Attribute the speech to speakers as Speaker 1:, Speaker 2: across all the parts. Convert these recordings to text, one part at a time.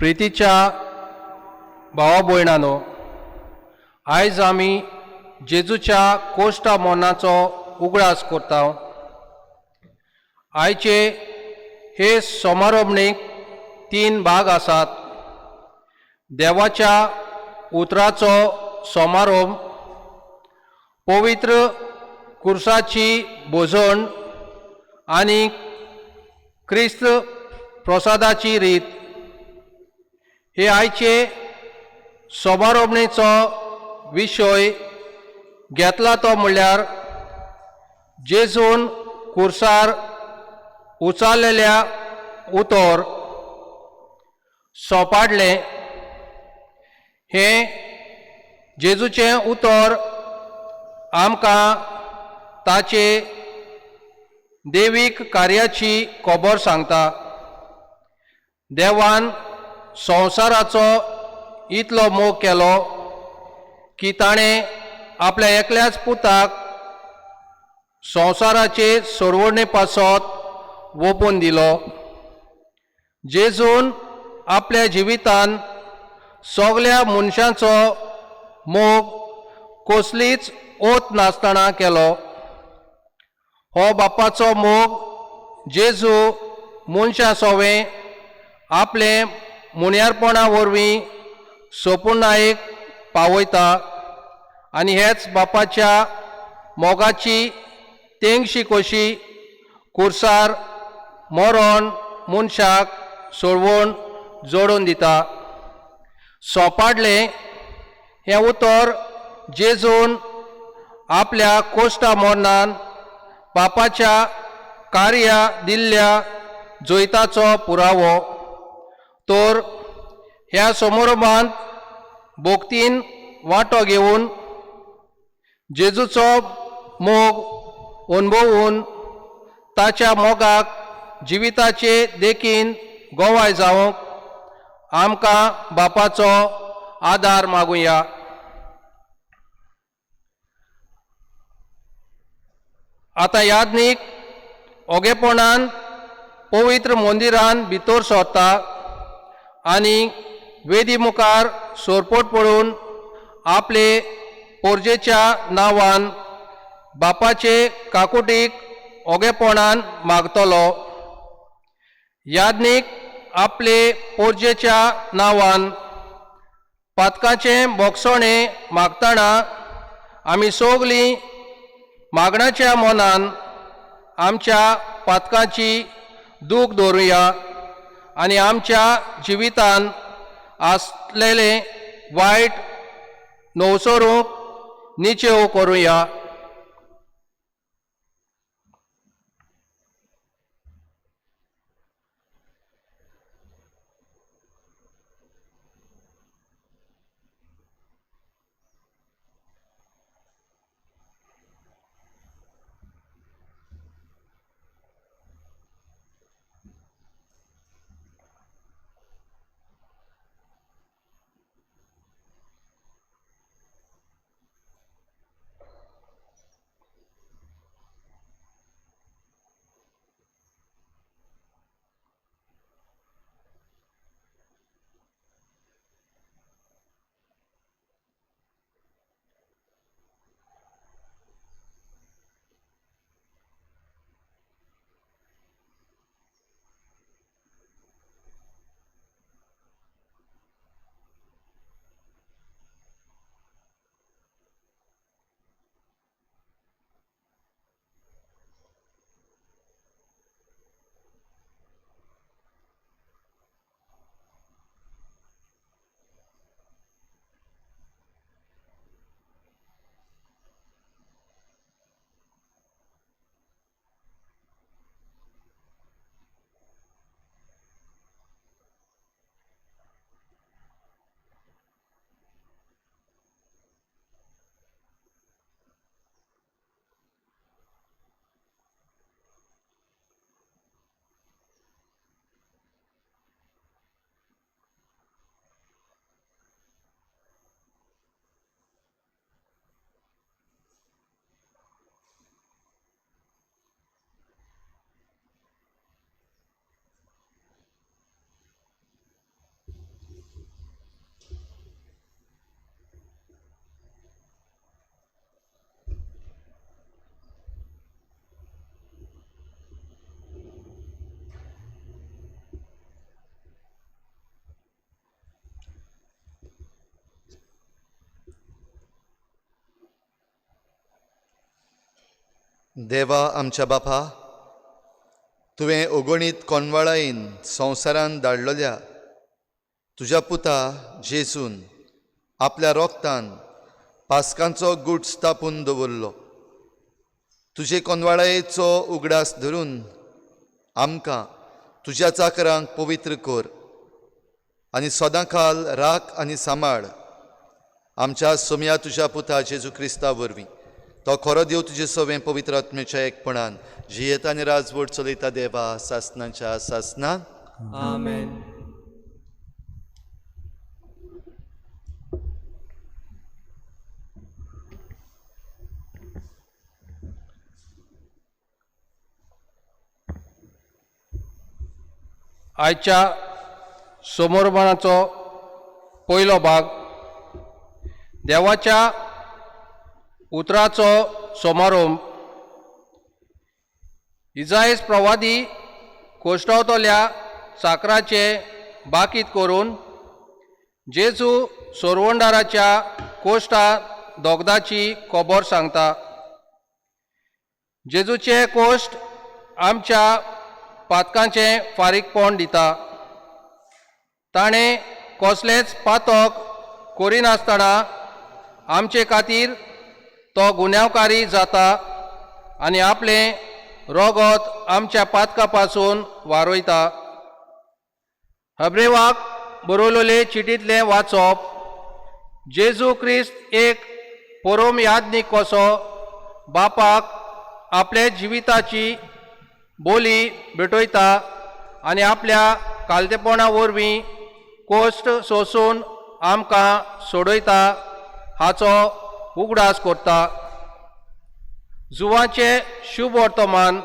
Speaker 1: प्रितीच्या भावा भयणानो, आयज आमी जेजूच्या कोश्टा मोनाचो उगडास करता। आयचे हे समारोपणेक तीन भाग आसात। देवाच्या उतराचो समारोप, पवित्र कुर्साची भोजन आनी क्रिस्त प्रसादाची रीत। हे आयचे समारोपणेचो विशय घेतला तो म्हणल्यार जेजून कुर्सार उचारलेल्या उतर सोपाडलें। हें जेजूचें उतर आमकां ताचे देवीक कार्याची खबर सांगता। देवान संवसाराचो इतलो मोग केलो की ताणें आपल्या एकल्याच पुताक संवसाराचे सोडवणे पासत वोपून दिलो। जेजून आपल्या जिवितान सगल्या मनशांचो मोग कसलीच ओत नासतना केलो। हो बापाचो मोग जेजू मनशां सोवें आपले मुन्यारपणा वरवीं सोपुर्णायेक पावयता आनी हेच बापाच्या मोगाची तेंगशी कशी कुर्सार मरण मनशाक सोडवण जोडून दिता। सोपाडलें हें उतर जेजून आपल्या कोश्टा मरणान बापाच्या कार्या दिल्ल्या जैताचो पुरावो। तर ह्या समारोभांत भक्तीन वांटो घेवन जेजूचो मोग अणभवून ताच्या मोगाक जिविताचे देखीन गोवाय जावंक आमकां बापाचो आदार मागुया। आतां याज्ञीक ओगेपणान पवित्र मंदिरान भितर सरता आनी वेदी मुखार सोरपोट पडून आपले पोरजेच्या नांवान बापाचे काकुटीक ओगेपणान मागतलो। याज्ञीक आपले पोरजेच्या नांवान पातकाचें बोगसणें मागतना आमी सगलीं मागण्याच्या मनान आमच्या पातकाची दूख दवरुया आनी आमच्या जिवितान आसलेलें वायट नवसरूंक निचेव करुया।
Speaker 2: देवा आमच्या बापा, तुवें अगणीत कोनवाळायेन संवसारान धाडलेल्या तुज्या पुता जेजून आपल्या रोगतान पास्कांचो गूट स्थापून दवरलो. तुजे कोनवाळायेचो उगडास धरून आमकां तुज्या चाकरांक पवित्र कर आनी सदांकाल राख आनी सांबाळ आमच्या सोम्या तुज्या पुता जेजू क्रिस्ता वरवीं. तो खरो देव तुजे सवें पवित्र आत्म्याच्या एकपणान जियेता आनी राजवट चलयता देवा सासनाच्या सासना.
Speaker 3: आमेन.
Speaker 1: आयच्या समर्पणाचो पयलो भाग देवाच्या उतराचो समारोंभ. इजायस प्रवादी कोश्टावतल्या चाकराचे बाकीत करून जेजू सोरवंडाराच्या कोश्टा दोगदाची खबर सांगता. जेजूचे कोश्ट आमच्या पातकांचें फारीकपण दिता. ताणें कसलेंच पातक करिनासतना आमचे खातीर तो गुन्यांवकारी जाता आनी आपलें रोगत आमच्या पातका पासून वारयता. हब्रेवाक बरयलेले चिटींतलें वाचप. जेजू क्रिस्त एक परोम याज्ञीक कसो बापाक आपले जिविताची बोली भेटयता आनी आपल्या कालतेपणा वरवीं कोश्ट सोसून आमकां सोडयता हाचो उगडास करता. जुवाचें शुभ वर्तमान.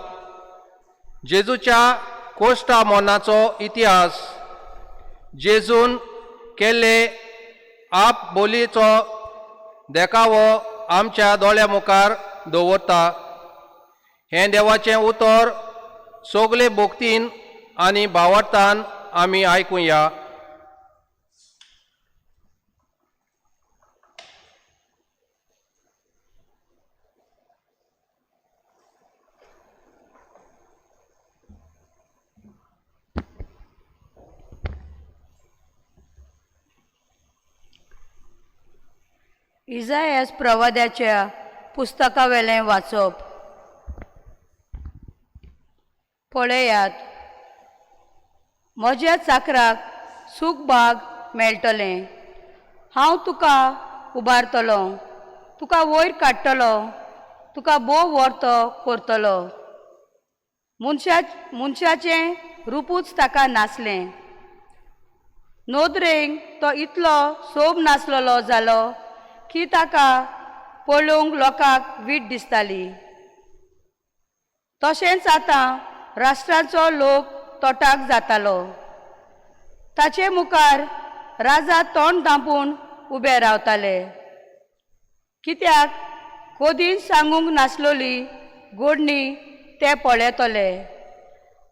Speaker 1: जेजूच्या कोश्टा मरणाचो इतिहास. जेजून केल्ले आप बोलयेचो देखावो आमच्या दोळ्या मुखार दवरता. हें देवाचें उतर सगले भक्तीन आनी भावार्थान आमी आयकुया.
Speaker 4: इजायस प्रवाद्याच्या पुस्तकावेलें वाचप. पळयात, म्हज्या चाकराक सूख बाग मेळटलें. हांव तुका उबारतलो, तुका वयर काडटलो, तुका भोव वर्तो करतलो. मनशाचें रुपूच ताका नासलें. नदरेक तो इतलो सोब नासलेलो जालो की ताका पळोवंक लोकांक वीट दिसताली. तशेंच आतां राष्ट्राचो लोक तोटाक जातालो. ताचे मुखार राजा तोंड धांपून उबे रावताले. कित्याक कोदीन सांगूंक नासलोली गोडणी ते पळयतले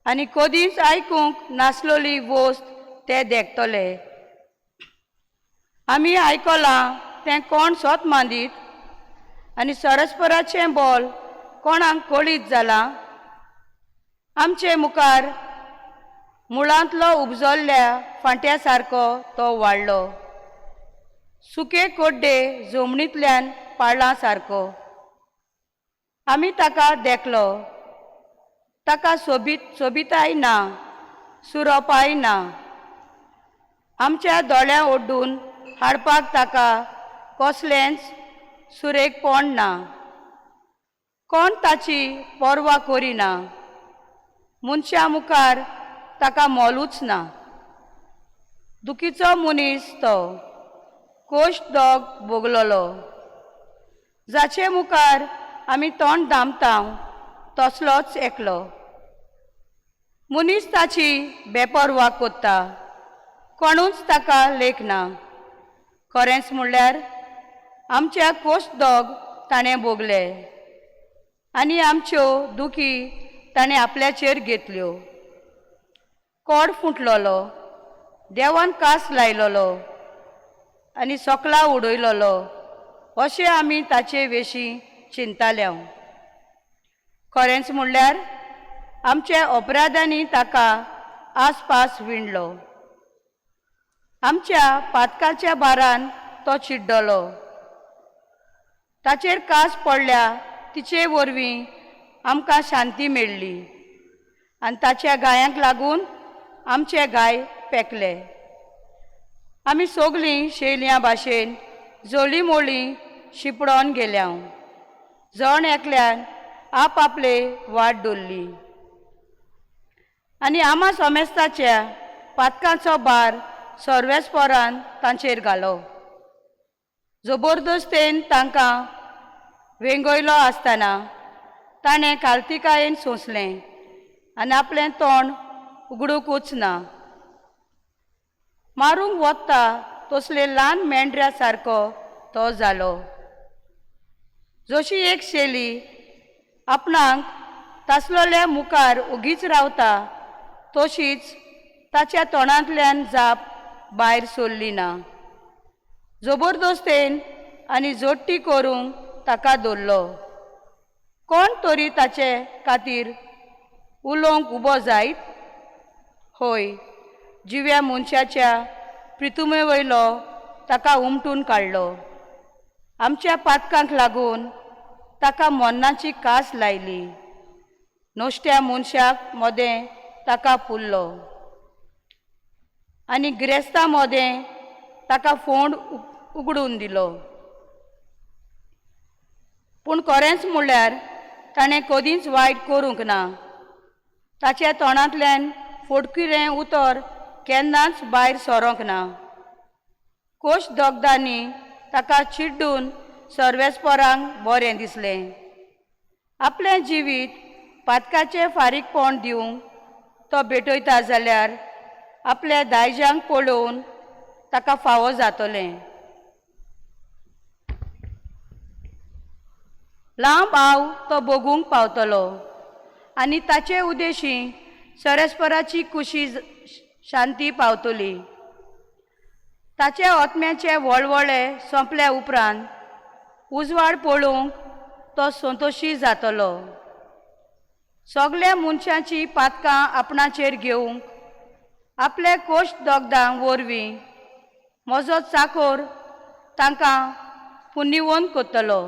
Speaker 4: आनी कोदींच आयकूंक नासलोली वस्त ते देखतले. आमी आयकलां तें कोण सोत मांदीत आनी सरस्पराचें बोल कोणाक कळीत जालां. आमचे मुखार मुळांतलो उपजल्ल्या फांट्या सारको तो वाडलो, सुके कोड्डे जमनींतल्यान पाळां सारको. आमी ताका देखलो, ताका सोबीत सोबिताय ना, सुरोपाय ना. आमच्या दोळ्यां ओड्डून हाडपाक ताका कसलेंच सुरेखपण ना. कोण ताची पर्वा करिना. मनशां मुखार ताका मोलूच ना. दुखीचो मनीस तो, कोश्ट दोग भोगलोलो. जाचे मुखार आमी तोंड दामता तसलोच एकलो. मनीस ताची बेपर्वा कोत्ता, कोणूच ताका लेखना. खरेंच म्हणल्यार आमच्या कोश्ट दोग ताणें भोगले आनी आमच्यो दुखी ताणें आपल्याचेर घेतल्यो. कोड फुटलोलो, देवान कास लायलोलो आनी सोकला उडयलोलो अशें आमी ताचे विशीं चिंताले. खरेंच म्हणल्यार आमच्या अपराधांनी ताका आसपास विणलो, आमच्या पातकाच्या भारान तो चिड्डलो. ताचेर कास पडल्या तिचे वरवीं आमकां शांती मेळ्ळी आनी ताच्या गायांक लागून आमचे गाय पेकले. आमी सगलीं शेल्या भाशेन जोली मोळी शिपडोन गेल्या, जण एकल्यान आप आपले वाट दवरली आनी आमा सोमेस्ताच्या पातकांचो भार सर्वेस्पोरान तांचेर घालो. जबरदस्तेन तांकां वेंगयलो आसतना ताणें कालतिकायेन सोंसलें आनी आपलें तोंड उगडुकूच ना. मारूंक वता तसले ल्हान मेंढऱ्या सारको तो जालो. जशी एक शेली आपणाक तासलोल्या मुखार ओगीच रावता तशीच ताच्या तोंडांतल्यान जाप भायर सरली ना. जबरदस्तेन आनी जोडटी करूंक ताका दवरलो. कोण तरी ताचे खातीर उलोवंक उबो जायत? हय, जिव्या मनशाच्या प्रितुमे वयलो ताका उमटून काडलो. आमच्या पातकांक लागून ताका मरणाची कास लायली. नश्ट्या मनशाक मदें ताका पुरलो आनी गिरेस्ता मदें ताका फोंड उगडून दिलो. पूण खरेंच म्हणल्यार ताणें कदींच वायट करूंक ना. ताच्या तोंडांतल्यान फोटकिरें उतर केन्नाच भायर सरोंक ना. कोश दोगदांनी ताका चिड्डून सर्वेस्पोरांक बरें दिसलें. आपलें जिवीत पातकाचें फारीकपण दिवंक तो भेटयता जाल्यार आपल्या दायज्यांक पळोवन ताका फावो जातलें. लांब आव तो भोगूंक पावतलो आनी ताचे उदेशी सरस्पराची कुशी शांती पावतली. ताचे आत्म्याचे वळवळे सोंपल्या उपरांत उजवाड पळोवंक तो संतोशी जातलो. सगल्या मनशांची पातकां आपणाचेर घेवंक आपले कोश दोगदां वरवीं म्हजो चाकोर तांकां पुनिवोन करतलो.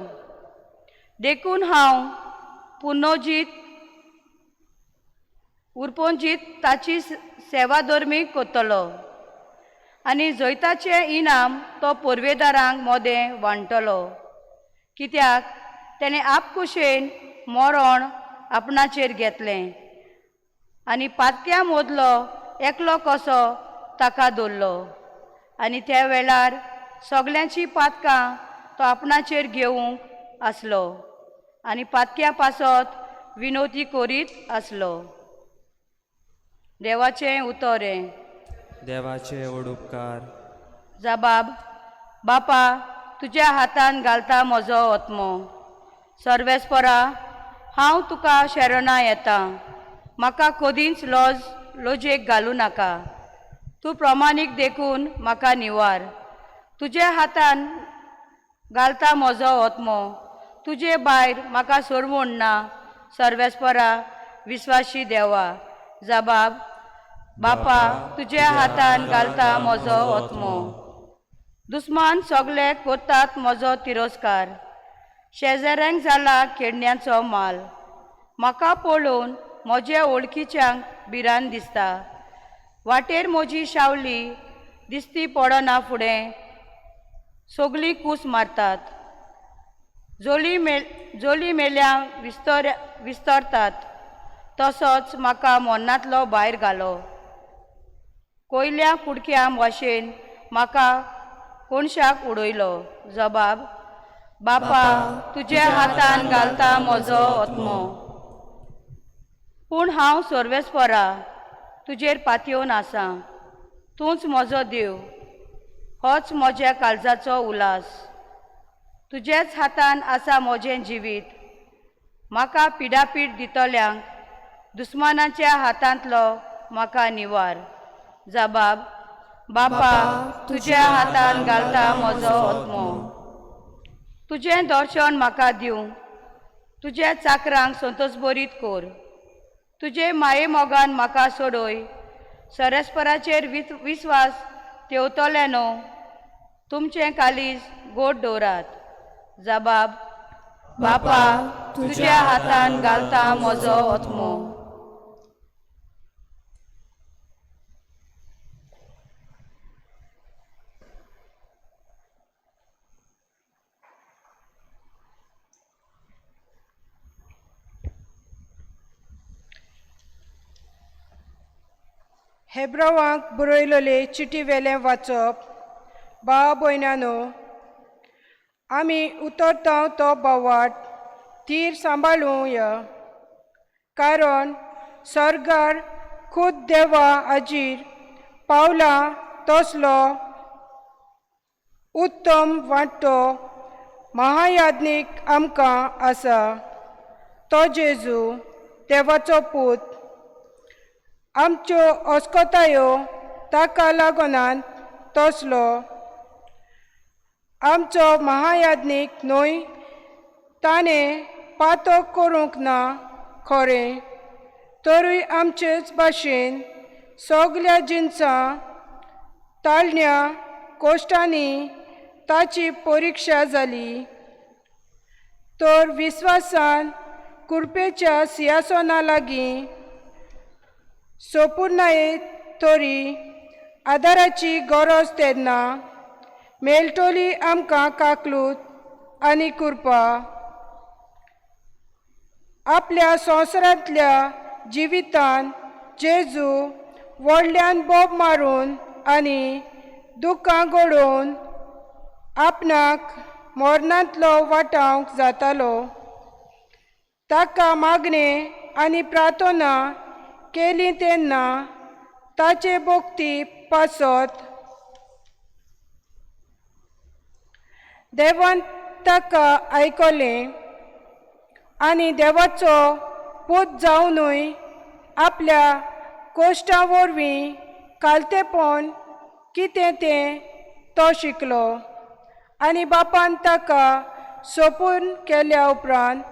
Speaker 4: देखून हांव पुनोजीत उरपोंजीत ताची सेवा धर्मी करतलो आनी जैताचें इनाम तो पोरवेदारांक मोदें वांट्टलो. कित्याक तेणें आपकुशेन मरण आपणाचेर घेतलें आनी पातक्यां मदलो एकलो कसो ताका दवरलो आनी त्या वेळार सगल्यांची पातकां तो आपणाचेर घेवंक आसलो आनी पातक्यां पासत विनोती करीत आसलो. देवाचें उतर हें.
Speaker 3: देवाचे व्हड उपकार.
Speaker 4: जबाब बापा तुज्या हातान घालता म्हजो आत्मो. सर्वेस्परा हांव तुका शरणा येता, म्हाका कदींच लज लजेक घालूं नाका. तूं प्रमाणीक देखून म्हाका निवार. तुज्या हातान घालता म्हजो आत्मो, तुजे भायर म्हाका सोडवण ना. सर्वेस्परा विस्वाशी देवा. जबाब बापा तुज्या हातान घालता म्हजो आत्मो. दुस्मान सगले करतात म्हजो तिरस्कार, शेजाऱ्यांक जाला खेडण्याचो माल. म्हाका पळोवन म्हज्या वळखीच्यांक भिरांत दिसता. वाटेर म्हजी शावली दिसती पडना फुडें सगळीं कूस मारतात. जोली मेल्या विस्तरतात तसोच म्हाका मरणांतलो भायर घालो. कोयल्या कुडक्या भाशेन म्हाका कोणशाक उडयलो. जबाब बापा तुज्या हातान घालता म्हजो आत्मो. पूण हांव सर्वेस्परा तुजेर पातयेवन आसा. तूंच म्हजो देव, होच म्हज्या काळजाचो उल्हास. तुज्याच हातान आसा म्हजें जिवीत. म्हाका पिडापीड दितल्यांक दुस्मानाच्या हातांतलो म्हाका निवार. जबाब बापा तुज्या हातान घालता म्हजो आत्मो. तुजें दर्शन म्हाका दिवं, तुज्या चाकरांक संतोश बरीत कोर. तुजे माये मोगान म्हाका सोडय. सरस्पराचेर विस्वास तेवतल्यानो तुमचें कालीज गोड दवरात. जबाब बापा तुज्या हातान घालता म्हजो आत्मो.
Speaker 5: हेब्रवांक बरयलोले चिटी वेलें वाचप. भाव भयणानो, आमी उतरता तो बोवाट तीर सांबाळुया, कारण सर्गार खूद देवा आजीर पावला तसलो उत्तम वांटो महायाज्ञीक आमकां आसा, तो जेजू देवाचो पूत. आमच्यो अस्कतायो ताका लागोनान तसलो आमचो महायाज्ञीक न्हय. ताणें पातक करूंक ना खरें, तरूय आमचेच भाशेन सगल्या जिनसां ताळण्या कोश्टांनी ताची परिक्षा जाली. तर विस्वासान कुरपेच्या सिंहासना लागीं सोपुर्नाये तरी आदाराची गरज तेन्ना मेळटली आमकां काकलूत आनी कृपा. आपल्या संवसारांतल्या जिवितान जेजू व्हडल्यान बोब मारून आनी दुकां घडोवन आपणाक मरणांतलो वाटावंक जातालो. ताका मागणें आनी प्रार्थना केली तेन्ना ताचे भक्ती पासत देवान ताका आयकलें आनी देवाचो पूत जावनूय आपल्या कोश्टां वरवीं कालतेपण कितें तें तो शिकलो आनी बापान ताका सोपून केल्या उपरांत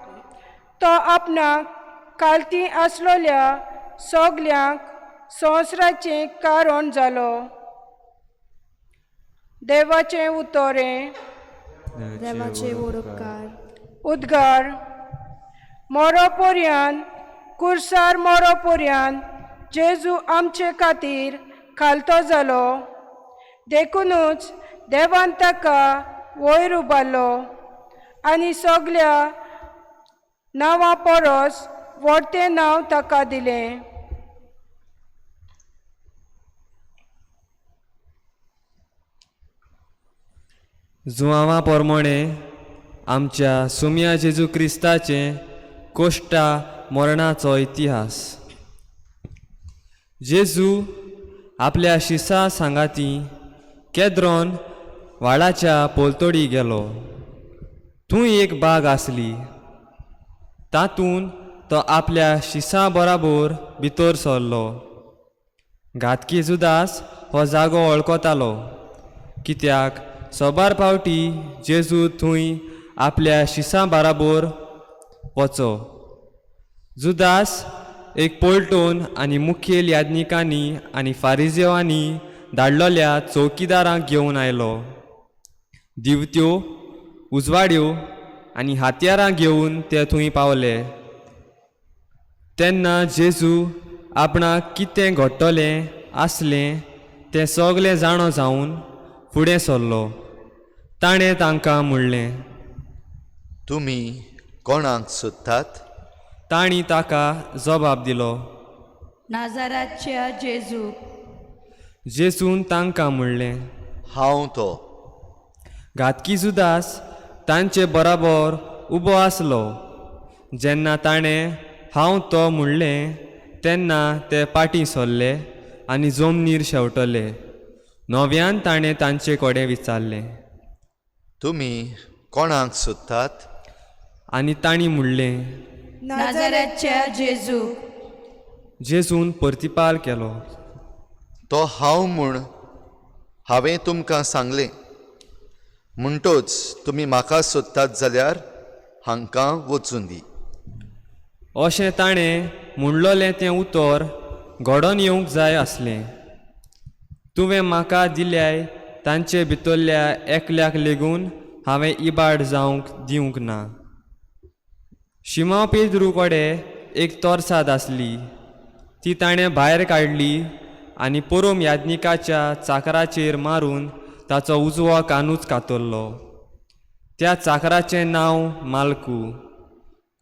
Speaker 5: तो आपणाक कालती आसलोल्या सगल्यांक संवसाराचें कारण जालो. देवाचें उतरें.
Speaker 6: देवाचे व्हड उपकार.
Speaker 5: उद्गार. मोरो पोरयान कुर्सार मोरो पोरयान जेजू आमचे खातीर खालतो जालो, देखुनूच देवान ताका वयर उबारलो आनी सगल्या नांवा परस व्हडतें नांव ताका दिलें.
Speaker 3: जुआंवा पोरमोणे आमच्या सुम्या जेजू क्रिस्ताचें कोश्टा मरणाचो इतिहास. जेजू आपल्या शिसा सांगाती केद्रोन व्हाळाच्या पोलतोडी गेलो. थंय एक बाग आसली, तातूंत तो आपल्या शिसा बराबर भितर सरलो. घातकी जुदास हो जागो वळखतालो, कित्याक सोबार पावटी जेजू थंय आपल्या शिसां बराबर वचो. जुदास एक पोलटोन आनी मुखेल याज्ञिकांनी आनी फारिजेवांनी धाडलोल्या चौकीदारांक घेवन आयलो. दिवत्यो उजवाड्यो आनी हातयारां घेवन ते थंय पावले. तेन्ना जेजू आपणाक कितें घडटलें आसलें तें सगलें जाणो जावन फुडें सरलो. ताणें तांकां म्हणलें,
Speaker 2: तुमी कोणाक सोदतात?
Speaker 3: तांणी ताका जबाब दिलो,
Speaker 4: नाजाराच्या जेजूक.
Speaker 3: जेजून तांकां म्हणलें,
Speaker 2: हांव तो.
Speaker 3: घातकी जुदास तांचे बराबर उबो आसलो. जेन्ना ताणें हांव तो म्हणलें तेन्ना ते पाटीं सरले आनी जमनीर शेंवटले. नव्यान ताणें तांचे कडेन विचारलें,
Speaker 2: तुमी कोणाक सोदतात?
Speaker 3: आनी तांणी म्हणलें,
Speaker 4: नाजाराच्या जेजूक.
Speaker 3: जेजून प्रतिपाल केलो,
Speaker 2: तो हांव म्हूण हांवें तुमकां सांगलें. म्हणटोच तुमी म्हाका सोदतात जाल्यार हांकां वचून दी.
Speaker 3: अशें ताणें म्हणलोलें तें उतर घडोन येवंक जाय आसलें. तुवें म्हाका दिल्याय तांचे भितरल्या एकल्याक लेगून हांवें इबाड जावंक दिवंक ना. शिमांव पेद्रू कडेन एक तरसाद आसली. ती ताणें भायर काडली आनी पोरोम याज्ञिकाच्या चाकराचेर मारून ताचो उजवो कानूच कातरलो. त्या चाकराचें नांव मालकू.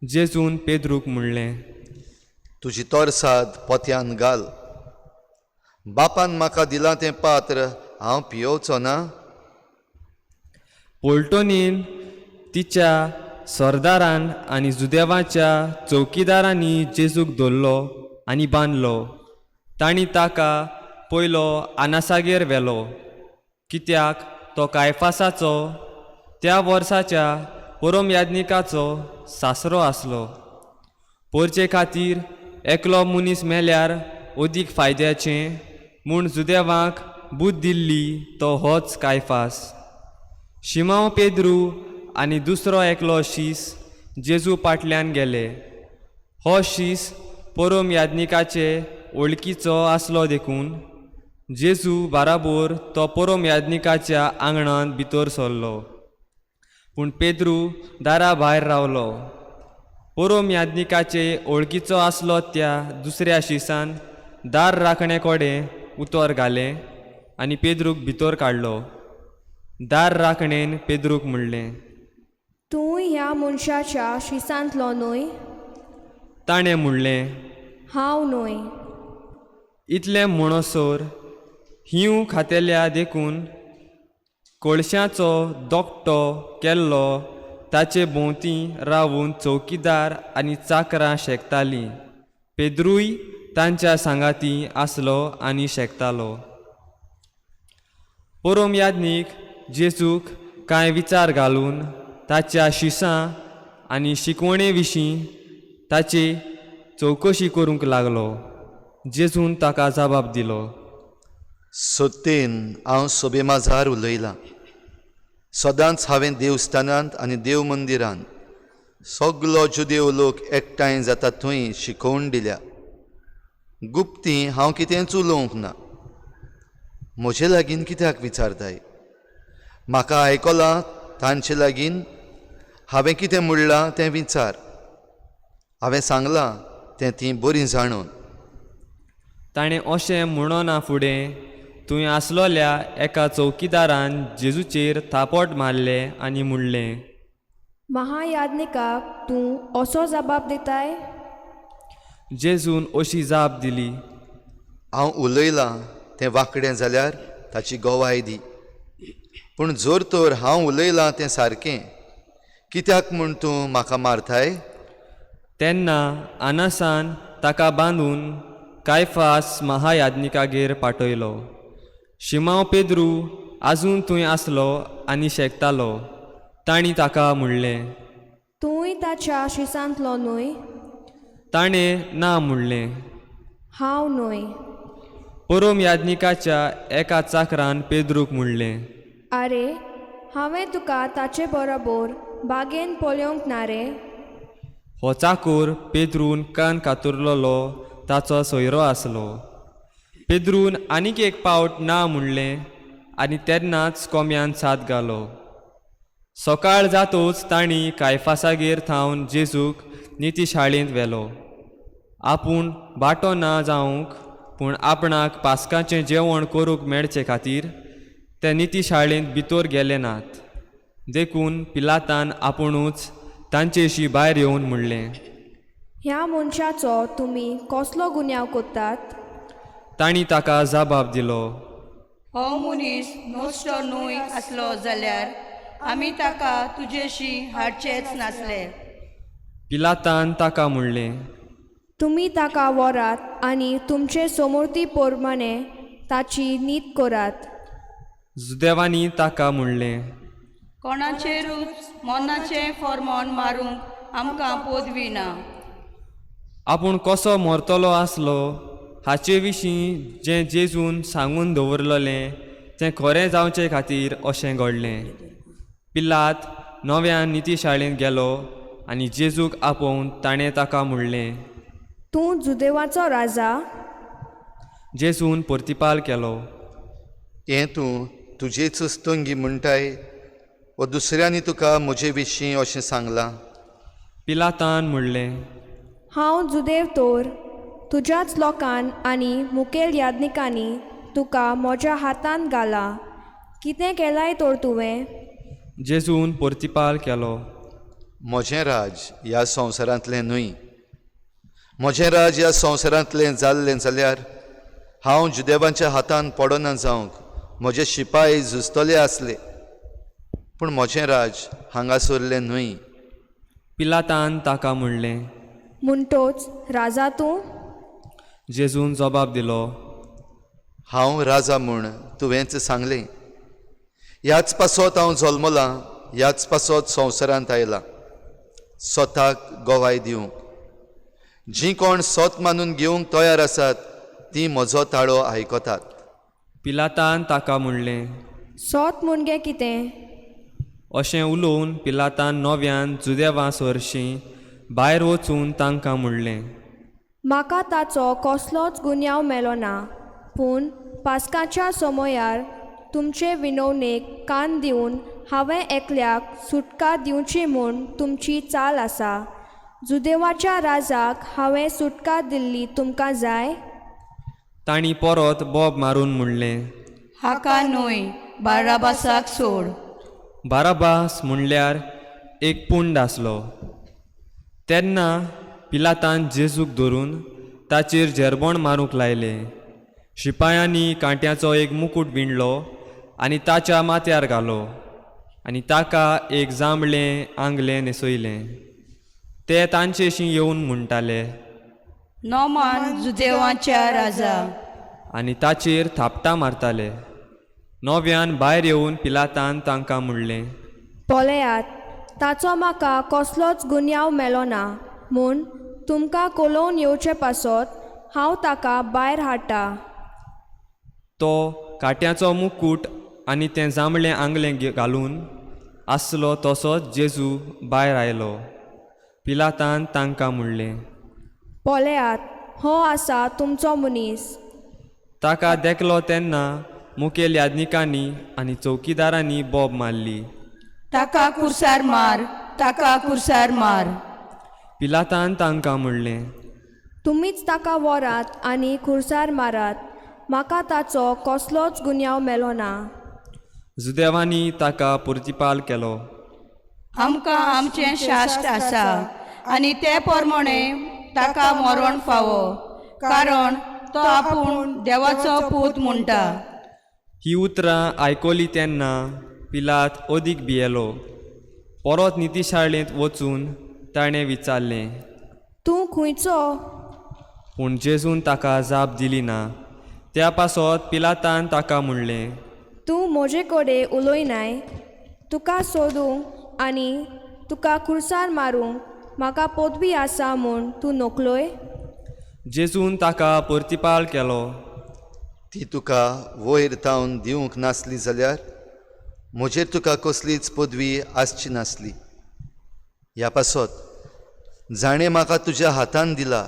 Speaker 3: जेजून पेद्रूक म्हणलें,
Speaker 2: तुजी तरसाद पोत्यान घाल. बापान म्हाका दिलां तें पात्र हांव पियोवचो ना?
Speaker 3: पोल्टोनीन तिच्या सरदारान आनी जुदेवाच्या चौकीदारांनी जेजूक धरलो आनी बांदलो. तांणी ताका पयलो आनासागेर व्हेलो, कित्याक तो कायफासाचो त्या वर्साच्या पोरोम याज्ञिकाचो सासरो आसलो. पोरचे खातीर एकलो मनीस मेल्यार अदीक फायद्याचें म्हूण जुदेवांक बूद दिल्ली तो होच कायफास. शिमांव पेद्रू आनी दुसरो एकलो शीस जेजू पाटल्यान गेले. हो शीस पोरोम याज्ञिकाचे वळखीचो आसलो देखून जेजू बाराबोर तो पोरोम याज्ञिकाच्या आंगणांत भितर सरलो. पूण पेद्रू दारा भायर रावलो. पोरोम याज्ञिकाचे वळखीचो आसलो त्या दुसऱ्या शिसान दार राखणे कडेन उतर घालें आनी पेद्रूक भितर काडलो. दार राखणेन पेद्रूक म्हणलें,
Speaker 6: तूं ह्या मनशाच्या शिसांतलो न्हय?
Speaker 3: ताणें म्हणलें,
Speaker 6: हांव न्हय.
Speaker 3: इतलें म्हणसर हिंव खातेल्या देखून कोळशाचो दोकटो केल्लो ताचे भोंवती रावून चौकीदार आनी चाकरां शेकतालीं. पेद्रूय तांच्या सांगाती आसलो आनी शेकतालो. पोरोम याज्ञीक जेजूक कांय विचार घालून ताच्या शिसां आनी शिकवणे विशीं ताची चवकशी करूंक लागलो. जेजून ताका जबाब दिलो,
Speaker 2: सत्येन हांव सोबे माजार उलयलां. सदांच हांवें देवस्थानांत आनी देव मंदिरांत सगलो जुदेव लोक एकठांय जाता थंय शिकोवन दिल्या. गुप्ती हांव कितेंच उलोवंक ना. म्हजे लागीं कित्याक विचारताय? म्हाका आयकलां तांचे लागीं हांवें कितें म्हणलां तें विचार. हांवें सांगलां तें तीं बरीं जाणून.
Speaker 3: ताणें अशें म्हणना फुडें थंय आसलोल्या एका चौकीदारान जेजूचेर थापट मारलें आनी म्हणलें,
Speaker 6: महायाज्ञिकाक तूं असो जबाब दिताय?
Speaker 3: जेजून अशी जाप दिली,
Speaker 2: हांव उलयलां तें वांकडें जाल्यार ताची गवाय दी. पूण जर तर हांव उलयलां तें सारकें, कित्याक म्हूण तूं म्हाका मारताय?
Speaker 3: तेन्ना आनासान ताका बांदून कायफास महायाज्ञिकागेर पाठयलो. शिमांव पेद्रू आजून थंय आसलो आनी शेकतालो. तांणी ताका म्हणलें,
Speaker 6: तूंय ताच्या शिसांतलो न्हय?
Speaker 3: ताणें ना म्हणलें.
Speaker 6: हांव न्हय.
Speaker 3: पोरोम याज्ञिकाच्या एका चाकरान पेद्रूक म्हणलें,
Speaker 6: आरे, हांवें तुका ताचे बरोबर बागेन पळोवंक ना रे?
Speaker 3: हो चाकूर पेद्रून कान कातुरलोलो ताचो सोयरो आसलो. पेद्रून आनीक एक पावट ना म्हणलें आनी तेन्नाच कोम्यान साद घालो. सकाळ जातूच तांणी कायफासागेर थावन जेजूक निती शाळेंत व्हेलो. आपूण बाटो ना जावंक पूण आपणाक पास्काचें जेवण करूंक मेळचे खातीर ते निती शाळेंत भितर गेले नात. देखून पिलातान आपुणूच तांचेशी भायर येवन म्हणलें,
Speaker 6: ह्या मनशाचो तुमी कसलो गुन्यांव करतात?
Speaker 3: तांणी ताका जबाब दिलो,
Speaker 4: हो मनीस नश्टो न्हय आसलो जाल्यार आमी ताका तुजेशी हाडचेच नासले.
Speaker 3: पिलातान ताका म्हणलें,
Speaker 6: तुमी ताका व्हरात आनी तुमचे समोर्ती प्रमाणे ताची नीत करात.
Speaker 3: जुदेवांनी ताका म्हणलें,
Speaker 4: कोणाचेरूच मनाचें फॉर्मोन मारूंक आमकां पदवी ना.
Speaker 3: आपूण कसो मरतलो आसलो हाचे विशीं जें जेजून सांगून दवरलेलें तें खरें जावचे खातीर अशें घडलें. पिलात नव्यान निती शाळेंत गेलो आनी जेजूक आपोवन ताणें ताका म्हणलें,
Speaker 6: तूं जुदेवाचो राजा?
Speaker 3: जेजून परतिपाल केलो,
Speaker 2: हें तूं तुजेच तंगी म्हणटाय वो दुसऱ्यांनी तुका म्हजे विशीं अशें सांगलां?
Speaker 3: पिलातान म्हणलें,
Speaker 6: हांव जुदेव तोर? तुज्याच लोकान आनी मुखेल याज्ञिकांनी तुका म्हज्या हातांत घाला. कितें केलाय तर तुवें?
Speaker 3: जेजून परतिपाल केलो,
Speaker 2: म्हजें राज ह्या संवसारांतलें न्हय. म्हजें राज ह्या संवसारांतलें जाल्लें जाल्यार हांव जुदेवांच्या हातान पडना जावंक म्हजे शिपाय झुजतले आसले, पूण म्हजें राज हांगासरलें न्हय.
Speaker 3: पिलातान ताका म्हणलें,
Speaker 6: म्हणटोच राजा तूं?
Speaker 3: जेजून जबाब दिलो,
Speaker 2: हांव राजा म्हूण तुवेंच सांगलें. ह्याच पासत हांव जल्मलां, ह्याच पासत संवसारांत आयलां, स्वताक गवाय दिवंक. जीं कोण सत मानून घेवंक तयार आसात तीं म्हजो ताळो आयकतात.
Speaker 3: पिलातान ताका म्हणलें,
Speaker 6: सोत मुणगे कितें?
Speaker 3: अशें उलोवन पिलातान नव्यान जुदेवां सरशीं भायर वचून तांकां म्हणलें,
Speaker 6: म्हाका ताचो कसलोच गुन्यांव मेलो ना, पूण पास्काच्या समयार तुमचे विनवणेक कान दिवन हांवें एकल्याक सुटका दिवची म्हूण तुमची चाल आसा. जुदेवाच्या राजाक हांवें सुटका दिल्ली तुमकां जाय?
Speaker 3: तांणी परत बोब मारून म्हणलें,
Speaker 4: हाका न्हय, बाराबासाक सोड.
Speaker 3: बाराबास म्हणल्यार एक पुंड आसलो. तेन्ना पिलातान जेजूक धरून ताचेर झेरबोण मारूंक लायलें. शिपायांनी कांट्याचो एक मुकूट विणलो आनी ताच्या माथ्यार घालो आनी ताका एक जांबळें आंगलें न्हेसयलें. ते तांचेशी येवन म्हणटाले,
Speaker 4: नोमान जुदेवाच्या राजा.
Speaker 3: आनी ताचेर थापटां मारताले. नव्यान भायर येवन पिलातान तांकां म्हणलें,
Speaker 6: पळयात, ताचो म्हाका कसलोच गुन्यांव मेलो ना म्हूण तुमकां कोलोवन येवचे पासत हांव ताका भायर हाडटा.
Speaker 3: तो कांट्याचो मुकूट आनी तें जांबळें आंगलें घालून आसलो तसोच जेजू भायर आयलो. पिलातान तांकां म्हणलें,
Speaker 6: पळयात, हो आसा तुमचो मनीस.
Speaker 3: ताका देखलो तेन्ना मुखेल याज्ञिकांनी आनी चौकीदारांनी बोब मारली,
Speaker 4: ताका कुर्सार मार, ताका कुर्सार मार.
Speaker 3: पिलातान तांकां म्हणलें,
Speaker 6: तुमीच ताका व्हरात आनी खुर्सार मारात. म्हाका ताचो कसलोच गुन्यांव मेलो ना.
Speaker 3: जुदेवांनी ताका पुर्तिपाल केलो,
Speaker 4: आमकां आमचें शास्त्र आसा आनी ते प्रमाणे ताका मरण फावो, कारण तो आपूण देवाचो पूत म्हणटा.
Speaker 3: ही उतरां आयकली तेन्ना पिलात अदीक भियेलो. परत नितीशाळेंत वचून ताणें विचारलें,
Speaker 6: तूं खंयचो?
Speaker 3: पूण जेजून ताका जाप दिली ना. त्या पासत पिलातान ताका म्हणलें,
Speaker 6: तूं म्हजे कडेन उलयनाय? तुका सोदूंक आनी तुका खुर्सार मारूंक म्हाका पदवी आसा म्हूण तूं नकलोय?
Speaker 3: जेजून ताका परतिपाल केलो,
Speaker 2: ती तुका वयर तावन दिवंक नासली जाल्यार म्हजेर तुका कसलीच पदवी आसची नासली. ह्या पासत जाणें म्हाका तुज्या हातान दिला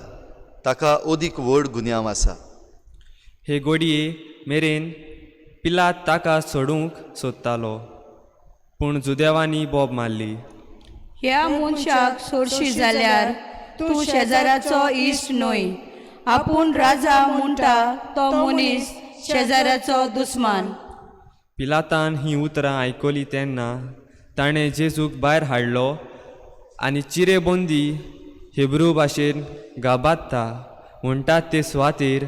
Speaker 2: ताका अदीक व्हड गुन्यांव आसा.
Speaker 3: हे गोडये मेरेन पिलात ताका सोडूंक सोदतालो, पूण जुदेवांनी बोब मारली,
Speaker 4: ह्या मनशाक सोडशी जाल्यार तूं शेजाराचो इश्ट न्हय. आपूण राजा म्हणटा तो मनीस शेजाराचो दुस्मान.
Speaker 3: पिलातान हीं उतरां आयकली तेन्ना ताणें जेजूक भायर हाडलो आनी चिरेबंदी हिब्रू भाशेन गाबात्ता म्हणटात ते सुवातेर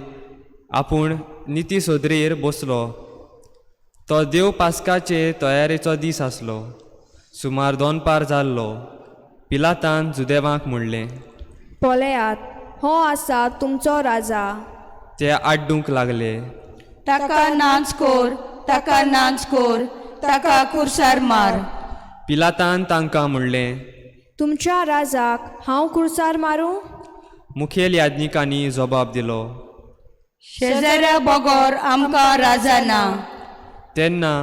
Speaker 3: आपूण निती सोदरेर बसलो. तो देव पास्काचे तयारेचो दीस आसलो. सुमार दोनपार जाल्लो. पिलातान जुदेवांक म्हणलें,
Speaker 6: पळयात, हो आसा तुमचो राजा.
Speaker 3: ते आड्डूंक लागले,
Speaker 4: ताका नाच कोर, ताका नाच कोर, ताका कुर्सार मार.
Speaker 3: पिलातान तांकां म्हणलें,
Speaker 6: तुमच्या राजाक हांव खुर्सार मारूं?
Speaker 3: मुखेल याज्ञिकांनी जबाब दिलो,
Speaker 4: शेजाऱ्या बगर आमकां राजा ना.
Speaker 3: तेन्ना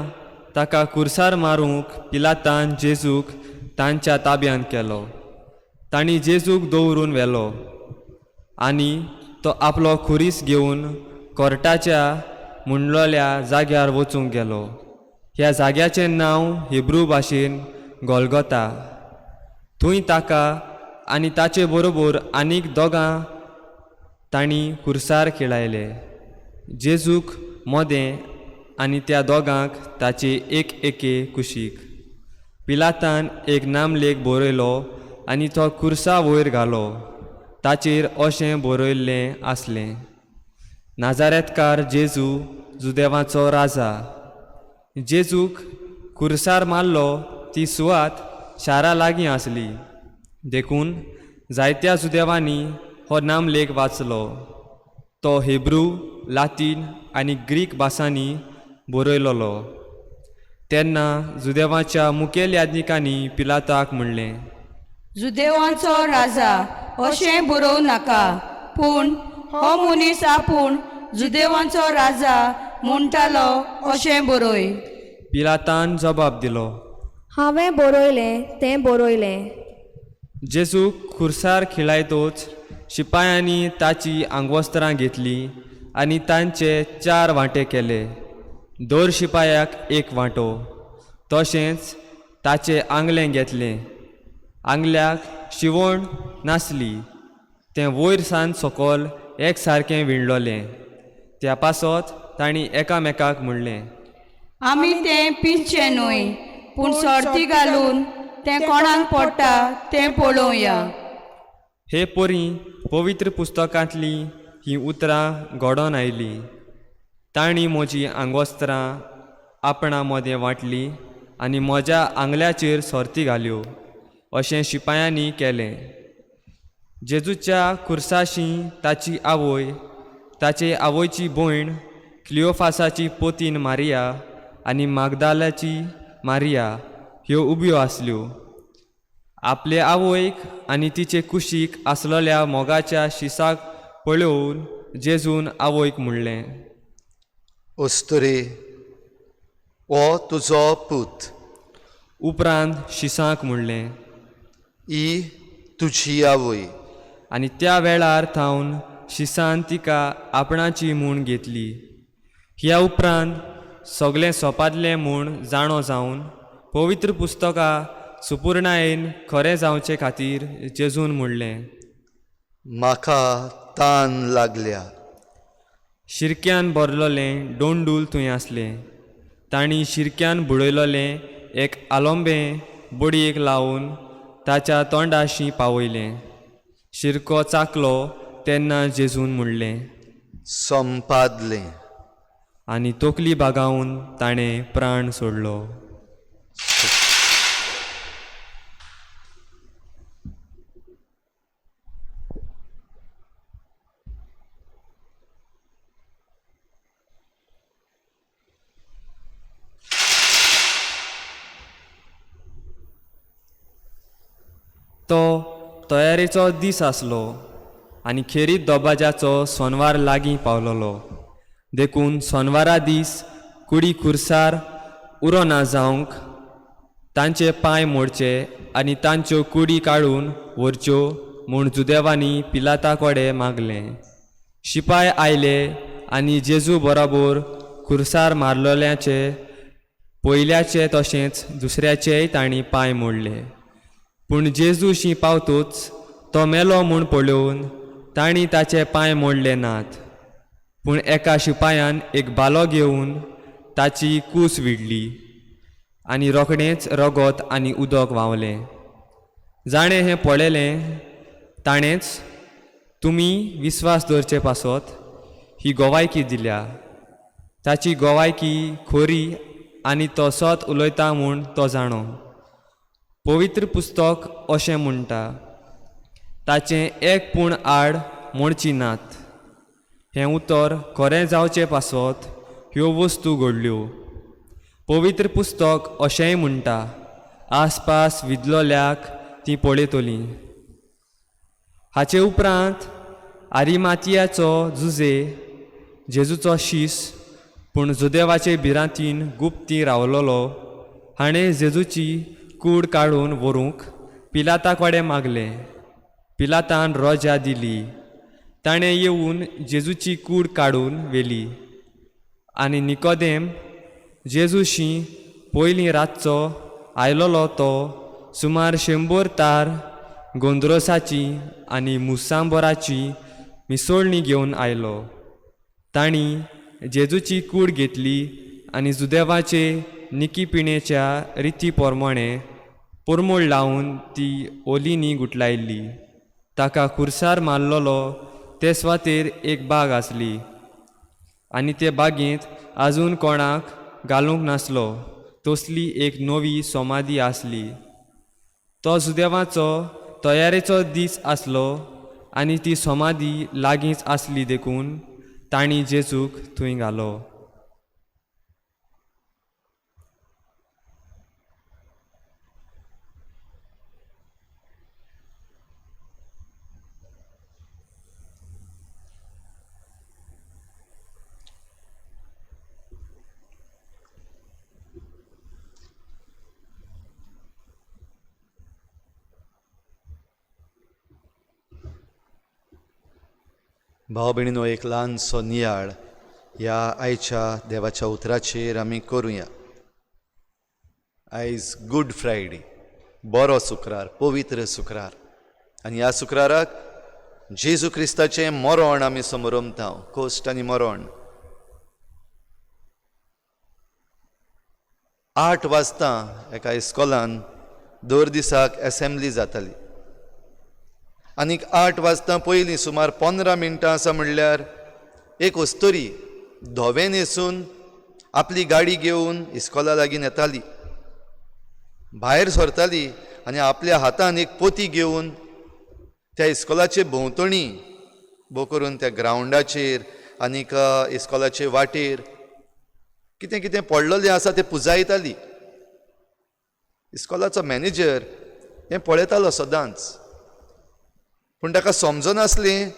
Speaker 3: ताका कुर्सार मारूंक पिलातान जेजूक तांच्या ताब्यांत केलो. तांणी जेजूक दवरून व्हेलो आनी तो आपलो खुरीस घेवन कोर्टाच्या म्हणलोल्या जाग्यार वचूंक गेलो. ह्या जाग्याचें नांव हिब्रू भाशेन गोलगोता. थंय ताका आनी ताचे बरोबर आनीक दोगां तांणी खुर्सार खिळायले, जेजूक मोदें आनी त्या दोगांक ताचे एक एके कुशीक. पिलातान एक नामलेख बरयलो आनी तो खुर्सा वयर घालो. ताचेर अशें बरयल्लें आसलें, नाजारेतकार जेजू, जुदेवाचो राजा. जेजूक खुर्सार मारलो ती सुवात शारा लागीं आसली, देखून जायत्या जुदेवांनी हो नामलेख वाचलो. तो हिब्रू, लातीन आनी ग्रीक भासांनी बरयलोलो. तेन्ना जुदेवाच्या मुखेल याज्ञिकांनी पिलाताक म्हणलें,
Speaker 4: जुदेवांचो राजा अशें बरोवं नाका, पूण हो मनीस आपूण जुदेवांचो राजा म्हणटालो अशें बरय.
Speaker 3: पिलातान जबाब दिलो,
Speaker 6: हांवें बरयलें तें बरयलें.
Speaker 3: जेजूक खुर्सार खिळायतोच शिपायांनी ताची आंगवस्त्रां घेतलीं आनी तांचे 4 वांटे केले, दर शिपायाक एक वांटो. तशेंच ताचें आंगलें घेतलें. आंगल्याक शिवण नासली, तें वयर सान सकयल एक सारकें विणलोलें. त्या पासत तांणी एकामेकाक म्हणलें,
Speaker 4: आमी तें पिंजचें न्हय, पूण सर्ती घालून तें कोणाक पडटा तें पळोवया.
Speaker 3: हे परी पवित्र पुस्तकांतलीं हीं उतरां घडोवन आयलीं. तांणी म्हजीं आंगवस्त्रां आपणा मदें वांटलीं आनी म्हज्या आंगल्याचेर सर्ती घाल्यो. अशें शिपायांनी केलें. जेजूच्या खुर्साशी ताची आवय, ताचे आवयची भयण क्लियोफासाची पोतीन मारिया आनी मागदालाची मारिया ह्यो उब्यो आसल्यो. आपले आवयक आनी तिचे कुशीक आसलेल्या मोगाच्या शिसाक पळोवन जेजून आवयक म्हणलें,
Speaker 2: अस्तुरे, हो तुजो पूत.
Speaker 3: उपरांत शिसांक म्हणलें,
Speaker 2: ही तुजी आवय.
Speaker 3: आनी त्या वेळार थावन शिसान तिका आपणाची म्हूण घेतली. ह्या उपरांत सगळें सोंपादलें म्हूण जाणो जावन पवित्र पुस्तकां सुपुर्णायेन खरें जावचे खातीर जेजून म्हणलें,
Speaker 2: म्हाका तान लागल्या.
Speaker 3: शिरक्यान भरलोलें दोंडूल थंय आसलें. तांणी शिरक्यान बुडयलोलें एक आलोंबें बडयेक लावन ताच्या तोंडाशी पावयलें. शिरको चाकलो तेन्ना जेजून म्हणलें,
Speaker 2: संपादलें.
Speaker 3: आनी तकली बागावन ताणें प्राण सोडलो. तो तयारेचो दीस आसलो आनी खेरीत दबाज्याचो सोनवार लागीं पावलोलो. देखून सोनवारा दीस कुडी खुर्सार उरो ना जावंक तांचे पांय मोडचे आनी तांच्यो कुडी काडून व्हरच्यो म्हूण जुदेवांनी पिलाता कडेन मागलें. शिपाय आयले आनी जेजू बरोबर खुर्सार मारलोल्याचे पयल्याचे तशेंच दुसऱ्याचेय तांणी पांय मोडले. पूण जेजू शी पावतूच तो मेलो म्हूण पळोवन तांणी ताचे पांय मोडले नात. पूण एका शिपायान एक भालो घेवन ताची कूस विडली आनी रोखडेंच रगत आनी उदक व्हांवलें. जाणें हें पळयलें ताणेंच तुमी विस्वास दवरचे पासत ही गोवायकी दिल्या. ताची गोवायकी खोरी आनी तो सत उलयता म्हूण तो जाणो. पवित्र पुस्तक अशें म्हणटा, ताचें एक पूण आड मोडची नात. हें उतर खरें जावचें पासत ह्यो वस्तू घडल्यो. पवित्र पुस्तक अशेंय म्हणटा, आसपास विदलोल्याक ती पळयतलीं. हाचे उपरांत आरिमातियाचो जुजे जेजूचो शीस पूण जुदेवाचे भिरांतीन गुप्ती रावलोलो हाणें जेजूची कूड काडून व्हरूंक पिलाता कडेन मागलें. पिलातान रोजा दिली. ताणें येवन जेजूची कूड काडून व्हेली. आनी निकोदेम जेजूशी पयलीं रातचो आयलोलो तो सुमार 100 तार गोंद्रोसाची आनी मुसांबराची मिसोळणी घेवन आयलो. तांणी जेजूची कूड घेतली आनी जुदेवाचे निकीपिणेच्या रिती पोरमोणें पोरमोळ लावन ती ओलींनी गुटलायल्ली. ताका खुर्सार मारलेलो ते सुवातेर एक बाग आसली आनी ते बागेंत आजून कोणाक घालूंक नासलो तसली एक नवी सोमादी आसली. तो जुदेवाचो तयारेचो दीस आसलो आनी ती सोमादी लागींच आसली देखून तांणी जेजूक थंय घालो.
Speaker 2: भाव भयणीनो, एक ल्हानसो नियाळ ह्या आयच्या देवाच्या उतराचेर आमी करुया. आयज गुड फ्रायडे, बरो शुक्रार, पवित्र शुक्रार. आनी ह्या शुक्राराक जेजू क्रिस्ताचें मरण आमी समरमता, कोश्ट आनी मरण. 8 वाजता एका इस्कॉलान दर दिसाक एसेंब्ली जाताली आनीक 8 वाजता पयलीं सुमार 15 मिनटां आसा म्हणल्यार एक अस्तुरी धवें न्हेसून आपली गाडी घेवन इस्कॉला लागीं येताली, भायर सरताली आनी आपल्या हातान एक पोती घेवन त्या इस्कॉलाचे भोंवतणी भोव करून त्या ग्रावंडाचेर आनीक इस्कॉलाचे वाटेर कितें कितें पडलेलें आसा तें पुजायताली. इस्कॉलाचो मॅनेजर हें पळयतालो सदांच, पूण ताका समजनासलें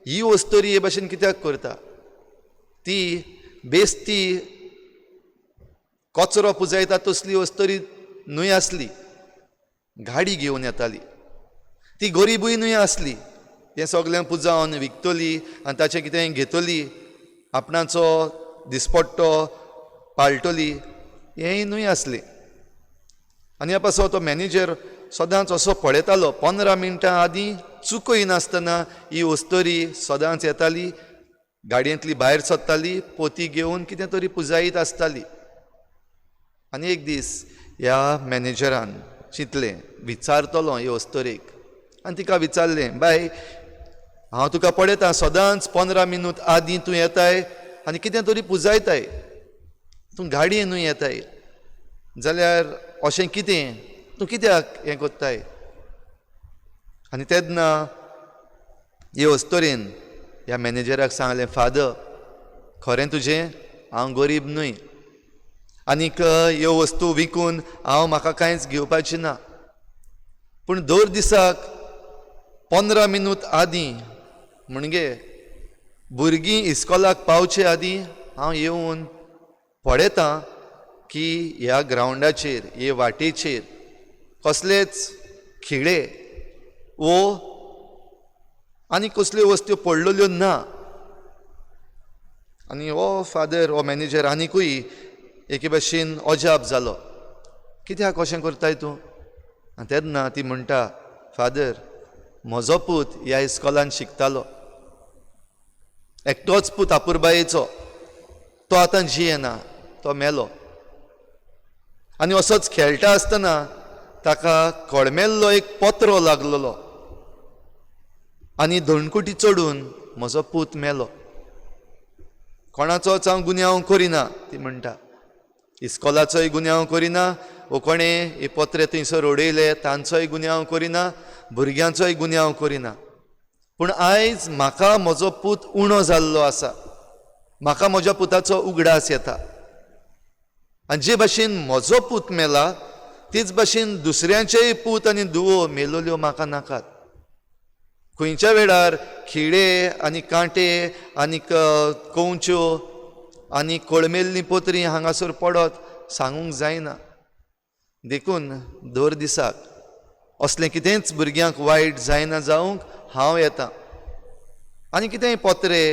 Speaker 2: ही अस्तुरी हे भाशेन कित्याक करता. ती बेस्ती कचरो पुजायता तसली अस्तुरी न्हय आसली, गाडी घेवन येताली. ती गरिबूय न्हय आसली, तें सगळें पुजावन विकतली आनी ताचें कितें घेतली, आपणाचो दिसपट्टो पाळटली, हेंय न्हय आसलें. आनी ह्या पासो तो मॅनेजर सदांच असो पळयतालो. 15 मिनटां आदीं चुकय नासतना ही अस्तुरी सदांच येताली, गाडयेंतली भायर सरताली, पोती घेवन कितें तरी पुजायत आसताली. आनी एक दीस ह्या मॅनेजरान चिंतलें, विचारतलो हे अस्तुरेक. आनी तिका विचारलें, बाय, हांव तुका पळयता सदांच 15 मिनूत आदीं तूं येताय आनी कितें तरी पुजायताय, तूं गाडयेन न्हू येताय, जाल्यार अशें कितें, तूं कित्याक हें कोत्ताय? आनी तेन्ना हे अस्तुरेन ह्या मॅनेजराक सांगलें, फादर, खरें तुजें, हांव गरीब न्हय आनीक ह्यो वस्तू विकून हांव म्हाका कांयच घेवपाचें ना, पूण दर दिसाक 15 मिनूत आदीं म्हणजे भुरगीं इस्कॉलाक पावचे आदीं हांव येवन पळयतां की ह्या ग्रावंडाचेर, हे वाटेचेर कसलेच खिळे वो आनी कसल्यो वस्तू पडलेल्यो ना. आनी हो फादर, हो मॅनेजर आनिकूय एके भाशेन अजाप जालो, कित्याक अशें करताय तूं? आनी तेन्ना ती म्हणटा, फादर, म्हजो पूत ह्या इस्कॉलान शिकतालो, एकटोच पूत आपुरबायेचो, तो आतां जियेना, तो मेलो. आनी असोच खेळटा आसतना ताका कळमेल्लो एक पत्रो लागलेलो आनी धोणकुटी चडून म्हजो पूत मेलो. कोणाचोच हांव गुन्यांव करिना, ती म्हणटा, इस्कॉलाचोय गुन्यांव करिना, वो कोणें हे पत्रे थंयसर उडयले तांचोय गुन्यांव करिना, भुरग्यांचोय गुन्यांव करिना, पूण आयज म्हाका म्हजो पूत उणो जाल्लो आसा, म्हाका म्हज्या पुताचो उगडास येता. आनी जे भाशेन म्हजो पूत मेला तेच भाशेन दुसऱ्यांचेय पूत आनी धुवो मेलोल्यो म्हाका नाकात. खंयच्या वेळार खिळे आनी कांटे आनी कंवच्यो आनी कळमेल्लीं पोतरीं हांगासर पडत सांगूंक जायना. देखून दर दिसाक असलें कितेंच भुरग्यांक वायट जायना जावंक हांव येता. आनी कितेंय पोत्रे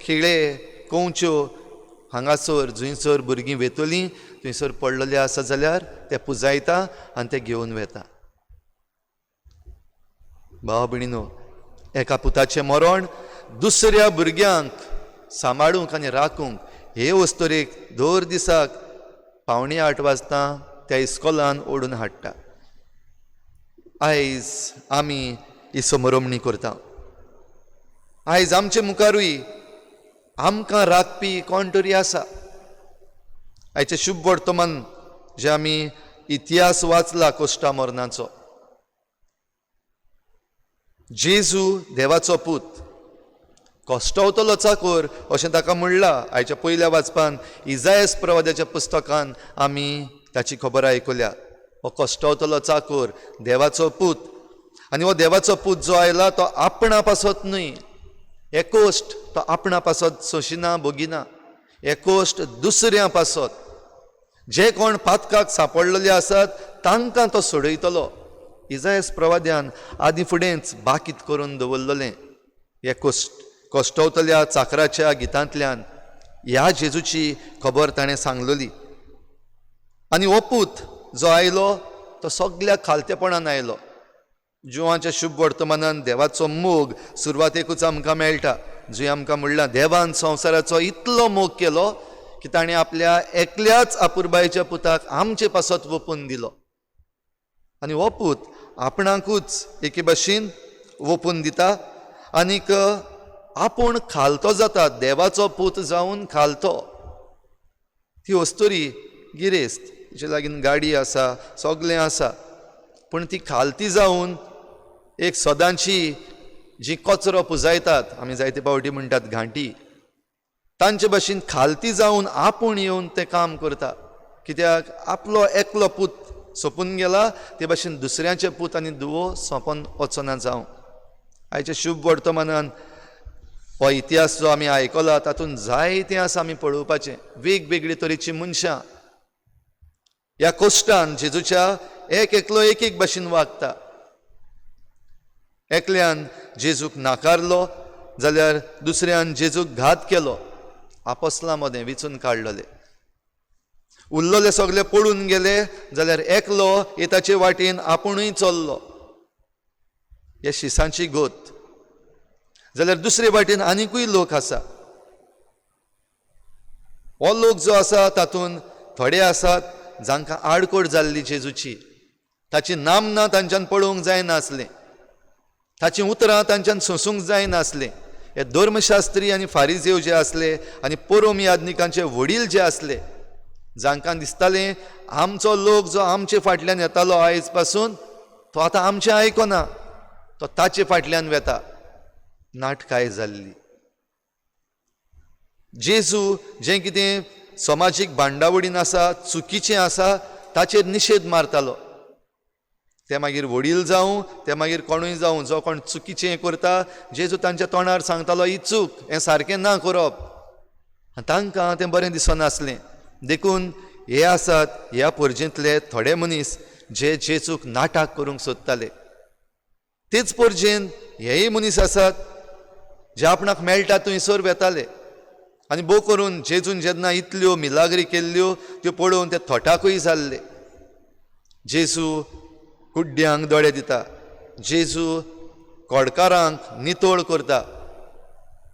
Speaker 2: खिळे कंवच्यो हांगासर जंयसर भुरगीं वेतलीं थंयसर पडलेले आसा जाल्यार ते पुजायता आनी ते घेवन वेता. भाव भयणीनो, एका पुताचें मरण दुसऱ्या भुरग्यांक सांबाळूंक आनी राखूंक हे वस्तुरेक दर दिसाक 7:45 वाजता त्या इस्कोलान ओडून हाडटा. आयज आमी ही समरोमणी करता. आयज आमचे मुखारूय आमकां राखपी कोण तरी आसा. आयचें शुभ वर्तमान जें आमी इतिहास वाचला कोश्टा मरणाचो, जेजू देवाचो पूत कश्टवतलो चाकोर अशें ताका म्हणलां. आयच्या पयल्या वाचपान इजायस प्रवाद्याच्या पुस्तकान आमी ताची खबर आयकुल्या. हो कश्टवतलो चाकोर देवाचो पूत, आनी हो देवाचो पूत जो आयला तो आपणा पासत न्हय, हे कोश्ट तो आपणा पासत सोंशिना भोगिना, हे कोश्ट दुसऱ्यां पासत, जे कोण पातकाक सांपडलेले आसात तांकां तो सोडयतलो. इजायस प्रवाद्यान आदी फुडेंच बाकीत करून दवरलेलें हे कश्टवतल्या चाकराच्या गितांतल्यान ह्या जेजूची खबर ताणें सांगलेली. आनी हो पूत जो आयलो तो सगळ्या खालतेपणान आयलो. जुवांच्या शुभ वर्तमानान देवाचो मोग सुरवातेकूच आमकां मेळटा. जंय आमकां म्हणलां देवान संवसाराचो इतलो मोग केलो की ताणें आपल्या एकल्याच आपुरबायेच्या पुताक आमचे पासत वोपून दिलो. आनी हो पूत आपणाकूच एके भाशेन वोपून दिता आनीक आपूण खालतो जाता, देवाचो पूत जावन खालतो. ती अस्तुरी गिरेस्त, तिचे लागीं गाडी आसा, सगळें आसा, पूण ती खालती जावन एक सदांची जी कचरो पुजायतात, आमी जायते फावटी म्हणटात घांटी, तांचे भाशेन खालती जावन आपूण येवन तें काम करता. कित्याक आपलो एकलो पूत सोंपून गेला, ते भाशेन दुसऱ्यांचे पूत आनी धुवो सोंपोन वचना जावं. आयच्या शुभ वर्तमानान हो इतिहास जो आमी आयकला तातूंत जायतें आसा आमी पळोवपाचें. वेगवेगळे तरेचीं मनशां ह्या कोश्टान जेजूच्या एक एकलो एक एक भाशेन वागता. एकल्यान जेजूक नाकारलो जाल्यार दुसऱ्यान जेजूक घात केलो, आपोसलां मदें विचून काडलेले. उरलेले सगळे पळून गेले जाल्यार एकलो हे ताचे वाटेन आपुणूय चल्लो. हे शिसांची गोत. जाल्यार दुसरे वाटेन आनिकूय लोक आसा. हो लोक जो आसा तातूंत थोडे आसात जांकां आडकोड जाल्ली जेजूची, ताची नामना तांच्यान पळोवंक जायनासलें, ताचीं उतरां तांच्यान सोंसूंक जायनासलें. हे धर्मशास्त्री आनी फारिजेव जे आसले आनी पोरोम याज्ञिकांचे वडील जे आसले, जांकां दिसतालें आमचो लोक जो आमचे फाटल्यान येतालो आयज पासून तो आतां आमचें आयकना, तो ताचे फाटल्यान वेता. नाटकाय जाल्ली. जेजू जें कितें समाजीक बांदावळीन आसा, चुकीचें आसा, ताचेर निशेध मारतालो. ते मागीर वडील जावं, ते मागीर कोणूय जावं, जो कोण चुकीचें करता जेजू तांच्या तोंडार सांगतालो ही चूक, हें सारकें ना करप. तांकां तें बरें दिसनासलें. देखून हे आसात ह्या पोरजेंतले थोडे मनीस जे जेजूक नाटक करूंक सोदताले. तेच पोरजेन हेय मनीस आसात जे आपणाक मेळटा थंयसर वेताले. आनी भोव करून जेजून जेन्ना इतल्यो मिलाग्री केल्ल्यो त्यो पळोवन ते थोटाकूय जाल्ले. जेजू कुड्ड्यांक दोळे दिता, जेजू कोडकारांक नितळ करता,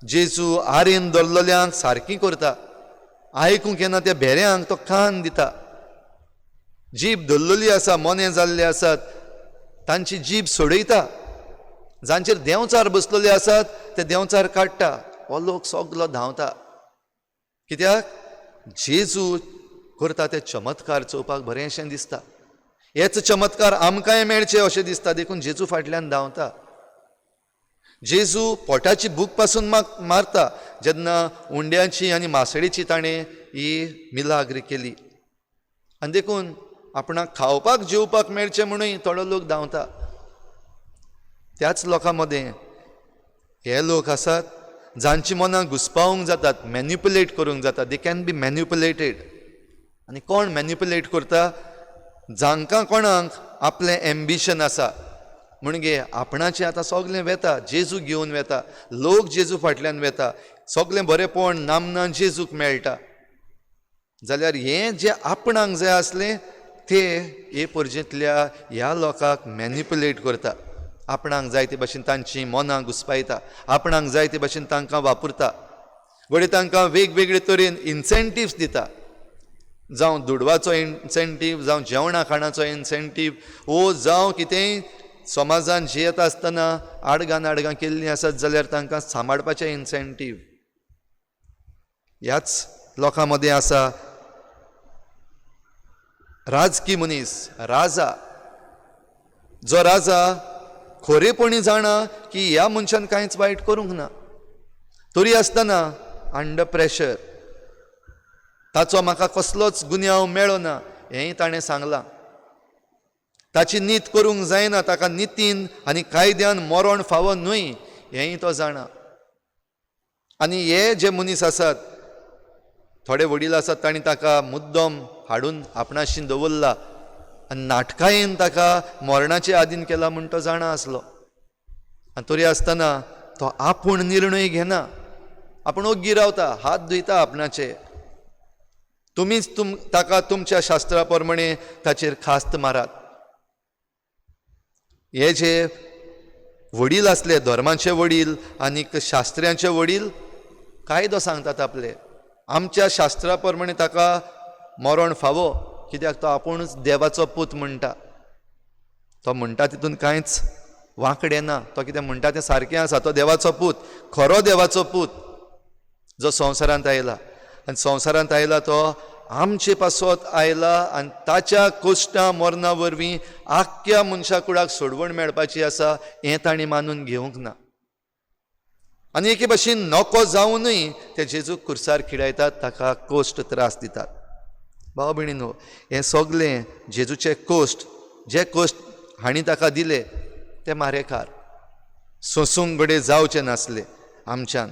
Speaker 2: जेजू आरेन धरलेल्यांक सारकी करता, आयकूंक येना त्या भेऱ्यांक तो कान दिता. जीब धरलेली आसा, मोने जाल्ले आसात तांची जीब सोडयता, जांचेर देंवचार बसलेले आसात ते देंवचार काडटा. हो लोक सगलो धांवता. कित्याक जेजू करता ते चमत्कार चोवपाक बरेंशें दिसता. हेच चमत्कार आमकांय मेळचे अशें दिसता, देखून जेजू फाटल्यान धांवता. जेजू पोटाची भूक पासून मारता जेन्ना उंड्याची आनी मासळेची ताणें ही मिलाग्र केली. आनी देखून आपणाक खावपाक जेवपाक मेळचें म्हणूय थोडो लोक धांवता. त्याच लोकां मदें हे लोक आसात जांची मनां घुसपावंक जातात, मॅन्युपुलेट करूंक जाता. They can be manipulated. आनी कोण मॅन्युपुलेट करता? जांकां कोणाक आपलें एम्बिशन आसा, म्हणजे आपणाचें आतां सगलें वेता, जेजू घेवन वेता, लोक जेजू फाटल्यान वेता, सगलें बरेंपण नामना जेजूक मेळटा. जाल्यार हें जें आपणाक जाय आसलें ते हे परजेंतल्या ह्या लोकांक मॅनिपुलेट करता, आपणाक जाय ते भाशेन तांची मनां घुसपायता, आपणाक जाय ते भाशेन तांकां वापरता, घडये तांकां वेगवेगळे तरेन इन्सेंटिव्स दिता, जावं दुडवाचो इन्सेंटीव, जावं जेवणा खाणाचो इन्सेंटीव, वो जावं कितेंय समाजान जियेता आसतना आडगां नाडगां केल्लीं आसत जाल्यार तांकां सांबाळपाचें इन्सेंटीव. ह्याच लोकां मदें आसा राजकी मनीस, राजा, जो राजा खरेपणी जाणा की ह्या मनशान कांयच वायट करूंक ना, तरी आसतना अंडर प्रेशर ताचो म्हाका कसलोच गुन्यांव मेळना ना हेंय ताणें सांगलां. ताची नीत करूंक जायना, ताका नितीन आनी कायद्यान मरण फावो न्हय हेंय तो जाणा. आनी हे जे मनीस आसात, थोडे वडील आसात, तांणी ताका मुद्दम हाडून आपणाशी दवरला आनी नाटकायेन ताका मरणाचे आदीन केला म्हूण तो जाणा आसलो. आनी तरी आसतना तो आपूण निर्णय घेना, आपूण ओग्गी रावता, हात धुयता आपणाचे. तुमीच ताका तुमच्या शास्त्रा प्रमाणे ताचेर खास्त मारात. हे जे वडील आसले, धर्माचे वडील आनीक शास्त्र्यांचे वडील, कायदो सांगतात आपले, आमच्या शास्त्रा प्रमाणे ताका मरण फावो, कित्याक तो आपुणूच देवाचो पूत म्हणटा. तो म्हणटा तितून कांयच वांकडें ना, तो कितें म्हणटा तें सारकें आसा. तो देवाचो पूत, खरो देवाचो पूत जो संवसारांत आयला, आनी संवसारांत आयला तो आमचे पासत आयला, आनी ताच्या कश्टां मरणा वरवीं आख्ख्या मनशा कुडाक सोडवण मेळपाची आसा हें तांणी मानून घेवंक ना. आनी एके भाशेन नको जावनूय ते जेजूक कुर्सार खिडायतात, ताका कश्ट त्रास दितात. भाव भयणीनो, हें सगलें जेजूचे कश्ट, जे कश्ट हांणी ताका दिले ते मारेकार सोंसूंक घडये जावचे नासले आमच्यान.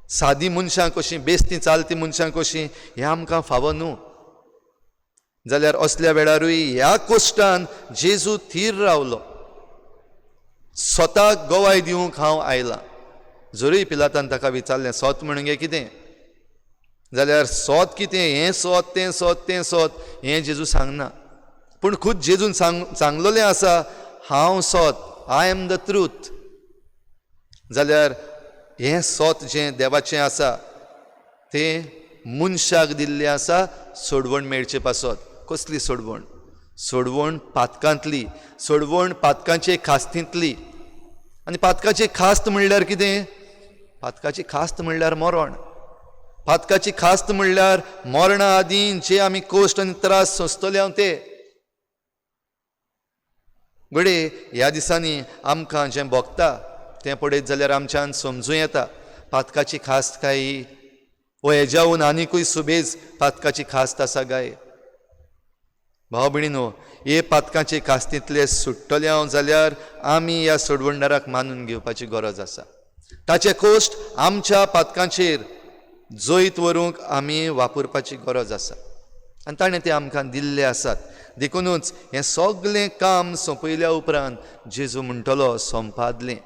Speaker 2: सादी मनशां कशीं, बेस्ती चालती मनशां कशीं, हें आमकां फावो न्हू. जाल्यार असल्या वेळारूय ह्या कश्टान जेजू थीर रावलो. स्वताक गवाय दिवंक हांव आयलां. जरूय पिलातान ताका विचारलें सोत म्हणगे कितें, जाल्यार सोत कितें, हें सोत तें सोत तें सोत हें जेजू सांगना, पूण खूद जेजून सांगलेलें आसा, हांव सोत, I am the truth. जाल्यार हें सोत जें देवाचें आसा तें मनशाक दिल्लें आसा सोडवण मेळचे पासत. कसली सोडवण? सोडवण पातकांतली, सोडवण पातकांचे खास्तींतली. आनी पातकाची खास्त म्हणल्यार कितें? पातकाची खास्त म्हणल्यार मरण. पातकाची खास्त म्हणल्यार मरणा आदीं जे आमी कश्ट आनी त्रास सोंसतले हांव ते. घडये ह्या दिसांनी आमकां जें भोगता तें पळयत जाल्यार आमच्यान समजूं येता पातकाची खास्त काय वो हेज्याहून आनिकूय सुबेज पातकाची खास्त आसा काय. भाव भयणीनो, हे पातकाचे खास्तींतले सुट्टले हांव जाल्यार आमी ह्या सोडवणदाराक मानून घेवपाची गरज आसा. ताचे कश्ट आमच्या पातकांचेर जैत व्हरूंक आमी वापरपाची गरज आसा, आनी ताणें ते आमकां दिल्ले आसात. देखुनूच हें सगलें काम सोंपयल्या उपरांत जेजू म्हणटलो संपादलें.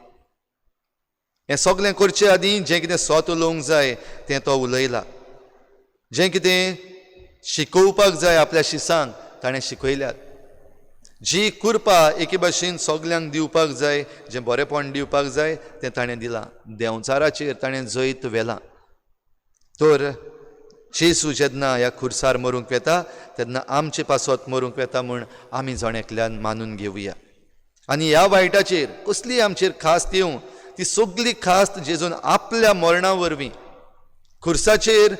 Speaker 2: हें सगलें करचे आदीं जें कितें स्वत उलोवंक जाय तें तो उलयला, जें कितें शिकोवपाक जाय आपल्या शिसांक ताणें शिकयल्यात, जी कृपा एके भाशेन सगल्यांक दिवपाक जाय, जें बरेंपण दिवपाक जाय तें ताणें दिलां. देंवचाराचेर ताणें जैत व्हेलां. तर जेजू जेन्ना ह्या खुर्सार मरूंक वेता तेन्ना आमचे पासत मरूंक वेता म्हूण आमी जण एकल्यान मानून घेवया. आनी ह्या वायटाचेर कसली आमचेर खास्त येवं ती सगली खास्त जेजून आपल्या मरणा वरवीं खुर्साचेर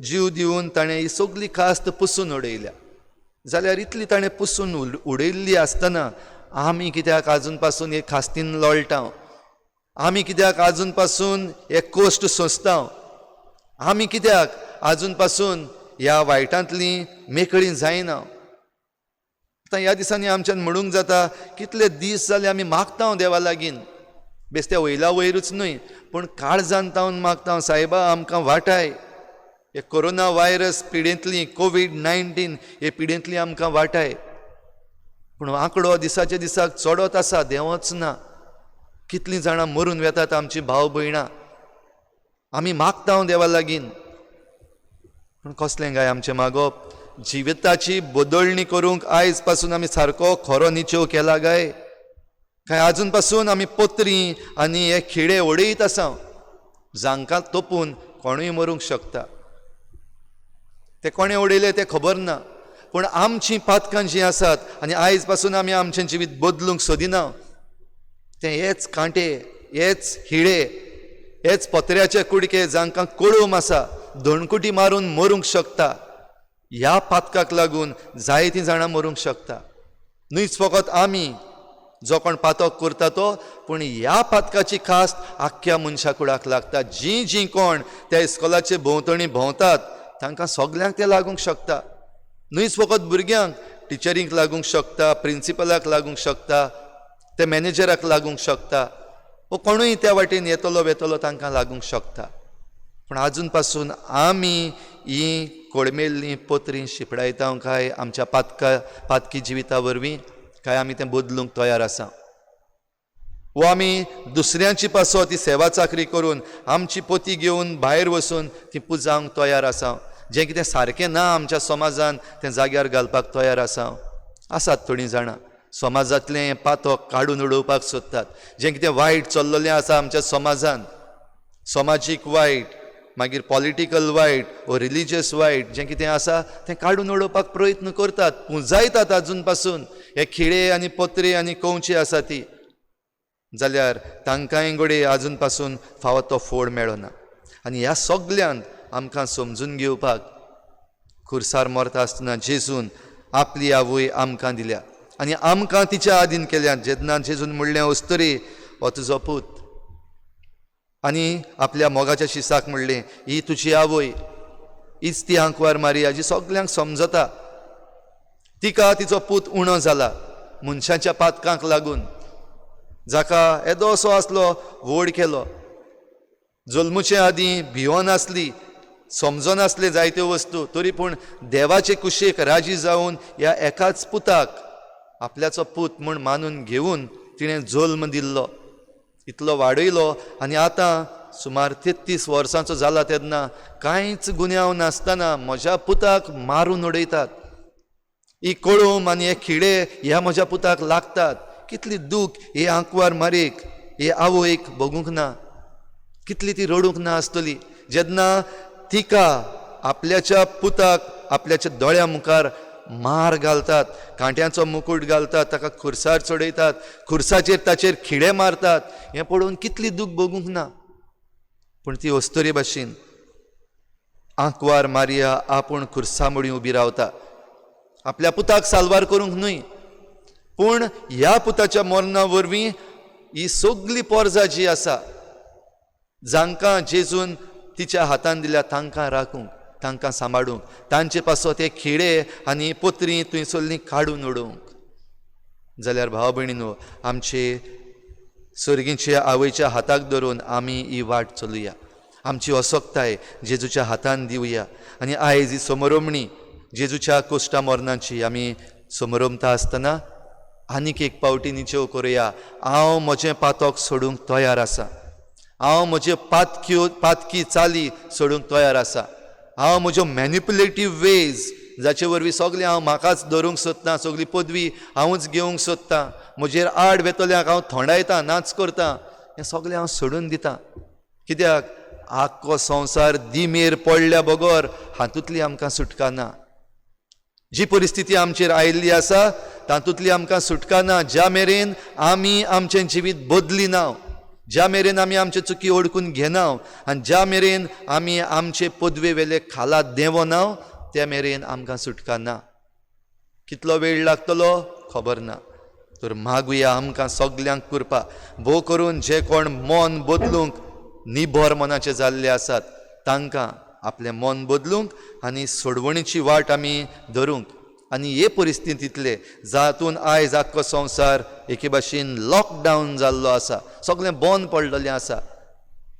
Speaker 2: जीव दिवन ताणें ही सगली खास्त पुसून उडयल्या. जाल्यार इतली ताणें पुसून उडयल्ली आसतना आमी कित्याक आजून पासून हे खास्तीन लोळटा? आमी कित्याक आजून पासून हे कश्ट सोंसता? आमी कित्याक आजून पासून ह्या वायटांतली मेकळी जायना? आतां ह्या दिसांनी आमच्यान म्हणूंक जाता कितले दीस जाले आमी मागता देवा लागीं, बेस्त्या वयल्या वयरूच न्हय पूण काळजान तावन मागता, सायबा आमकां वाटाय, हे कोरोना व्हायरस पिडेंतली, कोवीड-19 हे पिडेंतली आमकां वाटाय. पूण आंकडो दिसाच्या दिसाक चडत आसा, देंवच ना. कितलीं जाणां मरून वेतात आमची भाव भयणां. आमी मागता देवा लागीं, पूण कसलें काय आमचें मागप? जिविताची बदलणी करूंक आयज पासून आमी सारको खरो निचेव केला काय? काय आजून पासून आमी पत्री आनी हे खिळे उडयत आसा, जांकां तोपून कोणूय मरूंक शकता. ते कोणें उडयले तें खबर ना, पूण आमचीं पातकां जीं आसात आनी आयज पासून आमी आमचें जिवीत बदलूंक सोदिना, तें हेच कांटे, हेच हिळे, हेच पत्र्याचे कुडके जांकां कोळूम आसा, दोणकुटी मारून मरूंक शकता. ह्या पातकाक लागून जायतीं जाणां मरूंक शकता. न्हयच फकत आमी जो कोण पातक करता तो, पूण ह्या पातकाची खास आख्ख्या मनशा कुडाक लागता. जीं जीं कोण त्या इस्कोलाचे भोंवतणी भोंवतात तांकां सगल्यांक तें लागूंक शकता. न्हयच फकत भुरग्यांक, टिचरींक लागूंक शकता, प्रिंसिपलाक लागूंक शकता, ते मॅनेजराक लागूंक शकता, वो कोणूय त्या वाटेन येतलो वेतलो तांकां लागूंक शकता. पूण आजून पासून आमी ही कोळमेल्लीं पत्री शिपडायता काय आमच्या पातकी जिविता वरवीं, काय आमी तें बदलूंक तयार आसा? वो आमी दुसऱ्यांची पासत ती सेवा चाकरी करून आमची पोती घेवन भायर वचून ती पुजावंक तयार आसा? जें कितें सारकें ना आमच्या समाजान तें जाग्यार घालपाक तयार आसा? आसात थोडीं जाणां समाजांतलें पातक काडून उडोवपाक सोदतात. जें कितें वायट चल्ललें आसा आमच्या समाजान, समाजीक वायट, मागीर पॉलिटिकल वायट वो रिलिजियस वायट, जें कितें आसा तें काडून उडोवपाक प्रयत्न करतात, पुंजायतात आजून पासून हे खिळे आनी पत्रे आनी कंवची आसा ती. जाल्यार तांकांय घडये आजून पासून फावो तो फोड मेळना. आनी ह्या सगल्यांत आमकां समजून घेवपाक खुर्सार मरता आसतना जेजून आपली आवय आमकां दिल्या आनी आमकां तिच्या आदीन केल्या. जेन्ना जेजून म्हणलें, अस्तुरी हो तुजो पूत, आनी आपल्या मोगाच्या शिसाक म्हणलें, ही तुजी आवय, हीच ती आंकवार मारिया जी सगल्यांक समजता. तिका तिचो पूत उणो जाला मनशाच्या पातकांक लागून, जाका येदोसो आसलो व्हड केलो, जल्मुचे आदीं भिवन आसली, समजनासले जायत्यो वस्तू, तरी पूण देवाचे कुशेक राजी जावन ह्या एकाच पुताक आपल्याचो पूत म्हूण मानून घेवन तिणें जल्म दिल्लो, इतलो वाडयलो. आनी आतां सुमार 33 वर्सांचो जाला तेन्ना कांयच गुन्यांव नासतना म्हज्या पुताक मारून उडयतात. ही कोळूम आनी हे खिळे ह्या म्हज्या पुताक लागतात. कितली दूख हे आंकवार मारीक, हे आवयक भोगूंक ना, कितली ती रडूंक ना आसतली जेन्ना तिका आपल्याच्या पुताक आपल्याच्या दोळ्या मुखार मार घालतात, कांट्यांचो मुकूट घालतात, ताका खुर्सार चडयतात, खुर्साचेर ताचेर खिळे मारतात. हें पळोवन कितली दूख भोगूंक ना. पूण ती अस्तुरे भाशेन आंकवार मारिया आपूण खुर्सा मुडी उबी रावता, आपल्या पुताक साल्वार करूंक न्हय, पूण ह्या पुताच्या मरणा वरवीं ही सगली पोरजा जी आसा जांकां जेजून तिच्या हातान दिल्या तांकां राखूंक, तांकां सांबाळूंक, तांचे पासत ते खिळे आनी पत्री थंयसरलीं काडून उडोवंक. जाल्यार भाव भयणीनो, आमचे सर्गीचे आवयच्या हाताक धरून आमी ही वाट चलुया, आमची असक्ताय जेजूच्या हातान दिवया. आनी आयज ही समरोमणी जेजूच्या कोश्टा मरणाची आमी समरोमता आसतना आनीक एक पावटी निचेव करुया, हांव म्हजें पातक सोडूंक तयार आसा, हांव म्हज्यो पातकी चाली सोडूंक तयार आसा, हांव म्हज्यो मॅनिपुलेटीव वेज जाचे वरवीं सगळें हांव म्हाकाच धरूंक सोदतां, सगळी पदवी हांवूच घेवंक सोदतां, म्हजेर आड वेतल्यांक हांव थोंडायतां, नाच करतां, हें सगळें हांव सोडून दितां. कित्याक आख्खो संवसार दिमेर पडल्या बगर हातूंतली आमकां सुटका ना. जी परिस्थिती आमचेर आयिल्ली आसा तातूंतली आमकां सुटका ना ज्या मेरेन आमी आमचें जिवीत बदली ना, ज्या मेरेन आमी आमचे चुकी ओडकून घेना आनी ज्या मेरेन आमी आमचे पदवे वेले खाला देंवना त्या मेरेन आमकां सुटका ना. कितलो वेळ लागतलो खबर ना. तर मागुया आमकां सगल्यांक कृपा, भोव करून जे कोण मन बदलूंक निबर मनाचे जाल्ले आसात तांकां आपलें मन बदलूंक आनी सोडवणीची वाट आमी धरूंक. आनी हे परिस्थितींतले जातून आयज आख्खो संवसार एके भाशेन लॉकडावन जाल्लो आसा, सगळें बंद पडलेलें आसा,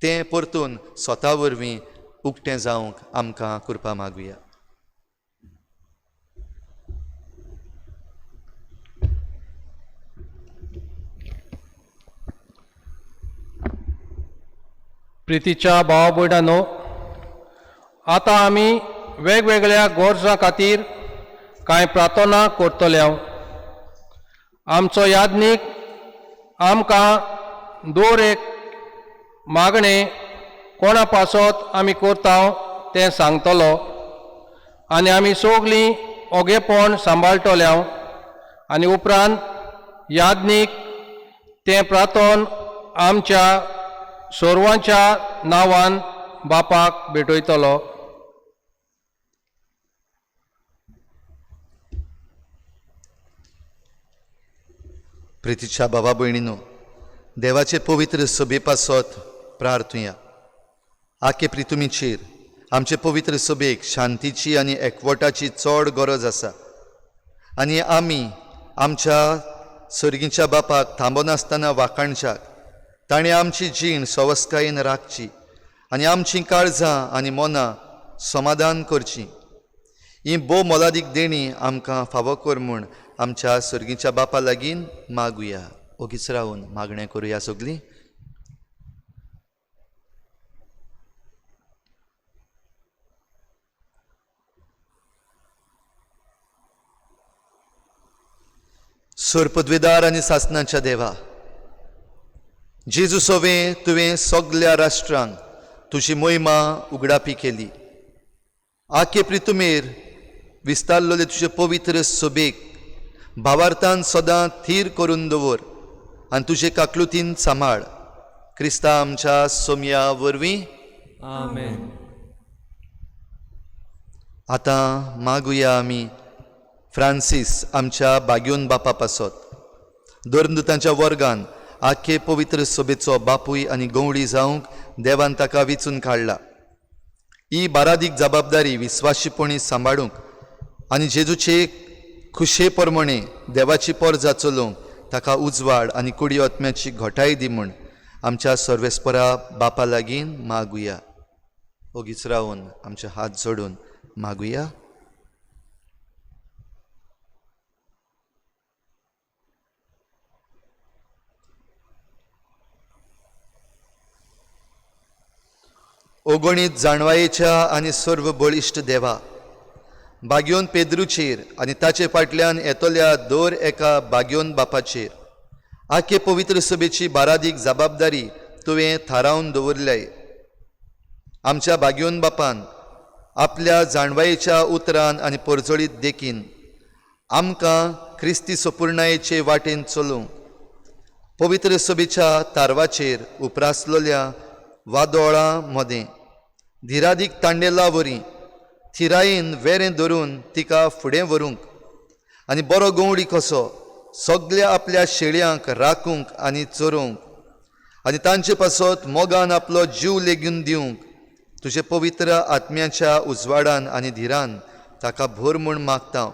Speaker 2: तें परतून स्वता वरवीं उक्तें जावंक आमकां कृपा मागुया.
Speaker 1: प्रितीच्या भावा भयणांनो, आतां आमी वेगवेगळ्या गरजां खातीर कांय प्रार्थना करतले. आमचो याज्ञीक आमकां दर एक मागणें कोणा पासत आमी करता तें सांगतलो आनी आमी सगलीं ओगेपण सांबाळटले. आनी उपरांत याज्ञीक तें प्रार्थन आमच्या सर्वांच्या नांवान बापाक भेटयतलो.
Speaker 2: प्रितीच्या बाबा भयणीनो, देवाचे पवित्र सभे पासत प्रार्थुया. आखे प्रितुमीचेर आमचे पवित्र सभेक शांतीची आनी एकवटाची चड गरज आसा आनी आमी आमच्या सर्गीच्या बापाक थांबनासतना वाखाणच्याक ताणें आमची जीण सवस्कायेन राखची आनी आमचीं काळजां आनी मनां समाधान करचीं. ही भोव मोलादीक देणी आमकां फावो कर म्हूण आमच्या सर्गीच्या बापा लागीं मागुया. ओगीच रावून मागणें करुया सगलीं. सोरपदवेदार आनी सासनाच्या देवा, जेजू सोवे तुवें सगल्या राष्ट्रांक तुजी मोहिमा उगडापी केली. आखे प्रितुमेर विस्तारलेले तुजे पवित्र सभेक भावार्थान सदां थीर करून दवर आनी तुजे काकलुतीन सांबाळ. क्रिस्ता आमच्या सोमया वरवीं.
Speaker 3: आमेन.
Speaker 2: आतां मागुया आमी फ्रांसीस आमच्या बाग्योन बापा पासत. धर्मदूतांच्या वर्गान आखे पवित्र सभेचो बापूय आनी गंवडी जावंक देवान ताका विचून काडला. ही बारादीक जबाबदारी विस्वाशीपणी सांबाळूंक आनी जेजूचे खुशे प्रमाणे देवाची परजा चलोवंक ताका उजवाड आनी कुडी आत्म्याची घटाय दी म्हूण आमच्या सर्वेस्परा बापा लागीं मागुया. ओगीच रावून आमचे हात जोडून मागुया. ओगणीत जाणवायेच्या आनी सर्व बळिश्ट देवा, बाग्योन पेद्रूचेर आनी ताचे फाटल्यान येतल्या दर एका बाग्योन बापाचेर आखे पवित्र सभेची बारादीक जबाबदारी तुवें थारावन दवरल्याय. आमच्या बाग्योन बापान आपल्या जाणवायेच्या उतरान आनी परजळीत देखीन आमकां क्रिस्ती सपुर्णायेचे वाटेन चलोवंक पवित्र सभेच्या तारवाचेर उप्रासलेल्या वादोळां मदें धिरादीक तांडेला वरी थिरायेन वेरें धरून तिका फुडें व्हरूंक आनी बरो गंवडी कसो सगल्या आपल्या शेळयांक राखूंक आनी चरोवंक आनी तांचे पासत मोगान आपलो जीव लेगून दिवंक तुजे पवित्र आत्म्याच्या उजवाडान आनी धिरान ताका भर म्हूण मागता.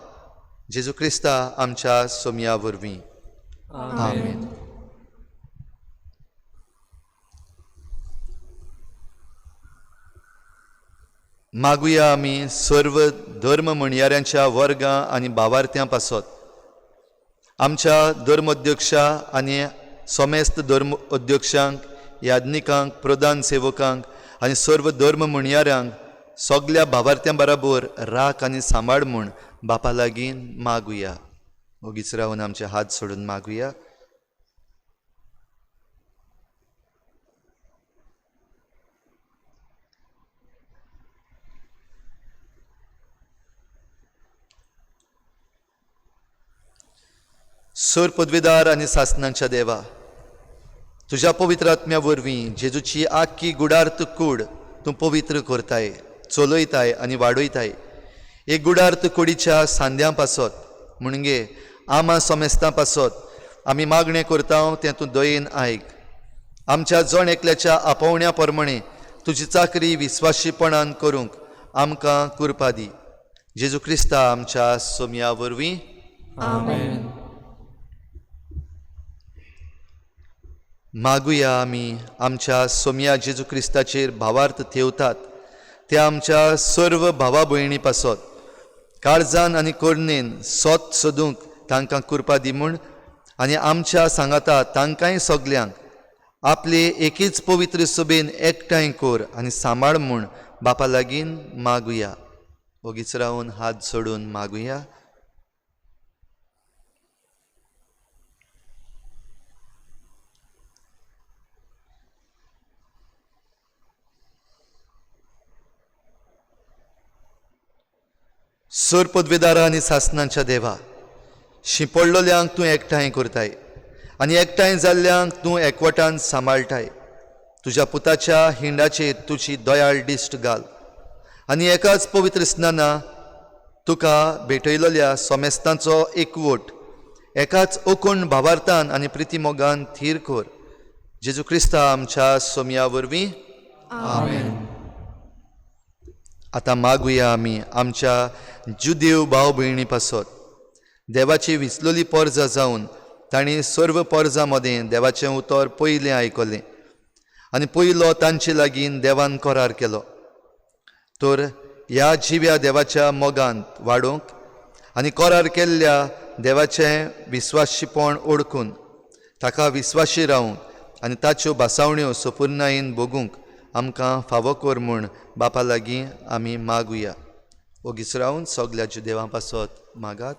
Speaker 2: जेजू क्रिस्ता आमच्या सोमया वरवीं. आमेन. मागुया आमी सर्व धर्म म्हणयाऱ्यांच्या वर्गां आनी भावार्थ्यां पासत. आमच्या धर्म अध्यक्षा आनी समेस्त धर्म अध्यक्षांक, याज्ञिकांक, प्रधान सेवकांक आनी सर्व धर्म म्हणयाऱ्यांक सगल्या भावार्थ्यां बराबर राख आनी सांबाळ म्हूण बापा लागीं मागुया. ओगीच रावन आमचे हात सोडून मागुया. सर पदवेदार आनी सासनांच्या देवा, तुज्या पवित्र आत्म्या वरवीं जेजूची आख्खी गुडार्थ कूड तूं पवित्र करताय, चलयताय आनी वाडयताय. एक गुडार्थ कुडीच्या सांद्यां पासत म्हणगे आमा समेस्तां पासत आमी मागणें करता तें तूं दयेन आयक. आमच्या जण एकल्याच्या आपोवण्या प्रमाणे तुजी चाकरी विस्वाशीपणान करूंक आमकां कुरपा दी. जेजू क्रिस्ता आमच्या सोमया वरवीं.
Speaker 3: आमेन.
Speaker 2: मागुया आमी आमच्या सोमया जेजू क्रिस्ताचेर भावार्थ थेवतात त्या आमच्या सर्व भावा भयणी पासत काळजान आनी कोरणेन सोत सोदूंक तांकां कुरपा दी म्हूण आनी आमच्या सांगाता तांकांय सगल्यांक आपले एकीच पवित्र सभेन एकठांय कर आनी सांबाळ म्हूण बापा लागीं मागुया. ओगीच रावन हात सोडून मागुया. सोर पदवेदारा आनी सासणांच्या देवा, शिंपडलोल्यांक तूं एकठांय करताय आनी एकठांय जाल्ल्यांक तूं एकवटान सांबाळटाय. तुज्या पुताच्या हिंडाचेर तुजी दयाळ दिश्ट घाल आनी एकाच पवित्र स्नाना तुका भेटयलोल्या सोमेस्तांचो एकवट एकाच ओकोण भावार्थान आनी प्रितीमोगान थीर कर. जेजू क्रिस्ता आमच्या सोमया वरवीं आमेन. आतां मागुया आमी आमच्या जुदेव भाव भयणी पासत. देवाची विचलोली पोरजां जावन तांणी सर्व पोरजां मदें देवाचें उतर पयलें आयकलें आनी पयलो तांचे लागीं देवान करार केलो. तर ह्या जिव्या देवाच्या मोगांत वाडोवंक आनी करार केल्ल्या देवाचें विस्वाशीपण ओळखून ताका विस्वाशी रावंक आनी ताच्यो भासावण्यो सपुर्णायेन भोगूंक आमकां फावो कर म्हूण बापा लागीं आमी मागुया. ओगीच रावन सगल्या जुदेवां पासत मागात.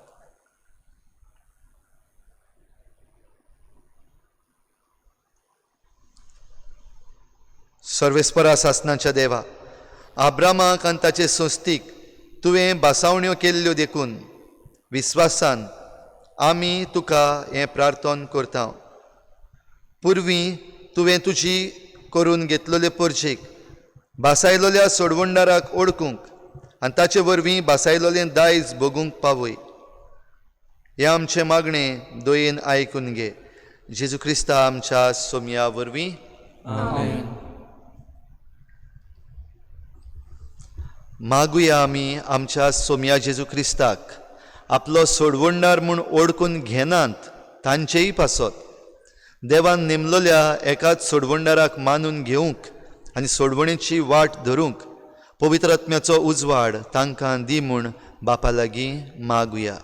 Speaker 2: सर्वेस्परा सासनाच्या देवा, आब्रामाक आनी ताचे संस्थीक तुवें भासावण्यो केल्ल्यो देखून विस्वासान आमी तुका हें प्रार्थन करता. पुर्वी तुवें तुजी करून घेतलेले परजेक भासायलोल्या सोडवणदाराक ओळखूंक आनी ताचे वरवीं भासायलोलें दायज भोगूंक पावय. हें आमचें मागणें दयेन आयकून घे. जेजू क्रिस्ता आमच्या सोमया वरवीं
Speaker 3: आमेन.
Speaker 2: मागुया आमी आमच्या सोमया जेजू क्रिस्ताक आपलो सोडवणदार म्हूण ओळखून घेनात तांचेय पासत देवान नेमलोल्या एकाच सोडवणदाराक मानून घेवंक आनी सोडवणेची वाट धरूंक पवित्र आत्म्याचो उजवाड तांकां दी म्हूण बापा लागीं मागुया.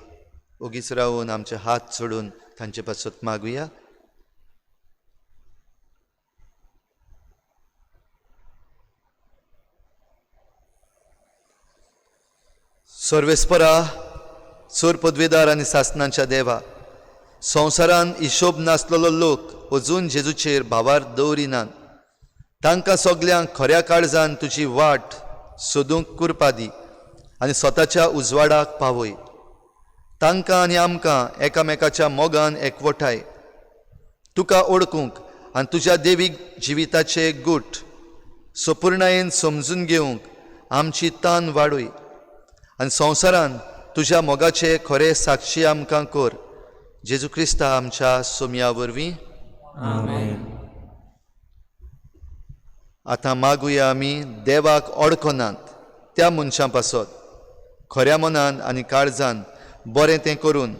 Speaker 2: ओगीच रावन आमचे हात सोडून तांचे पासत मागुया. सर्वेस्परा सोर पदवेदार आनी सासणांच्या देवा, संवसारान हिशोब नासलेलो लोक अजून जेजूचेर भावार दवरिनात. तांकां सगल्यांक खऱ्या काळजान तुजी वाट सोदूंक कुरपा दी आनी स्वताच्या उजवाडाक पावय. तांकां आनी आमकां एकामेकाच्या मोगान एकवटाय. तुका ओळखूंक आनी तुज्या देवीक जिविताचे गूट सपुर्णायेन समजून घेवंक आमची तान वाडय आनी संवसारान तुज्या मोगाचे खरे साक्षी आमकां कर. जेजू क्रिस्ता आमच्या सोमया वरवीं
Speaker 3: आमेन.
Speaker 2: आतां मागुया आमी देवाक ओळखनात त्या मनशां पासत खऱ्या मनान आनी काळजान बरें तें करून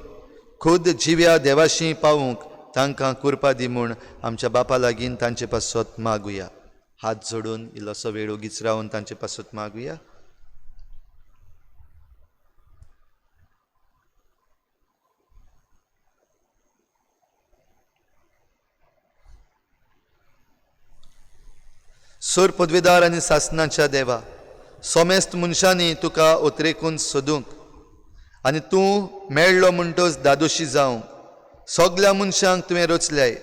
Speaker 2: खुद जिव्या देवाशी पावूंक तांकां कुरपा दी म्हूण आमच्या बापा लागीं तांचे पासत मागुया. हात जोडून इल्लोसो वेळ ओगीच रावन तांचे पासत मागुया. सोर पदवेदार आनी सासणाच्या देवा, सोमेस्त मनशांनी तुका ओतरेकून सोदूंक आनी तूं मेळ्ळो म्हणटच दादोशी जावंक सगल्या मनशांक तुवें रचल्याय.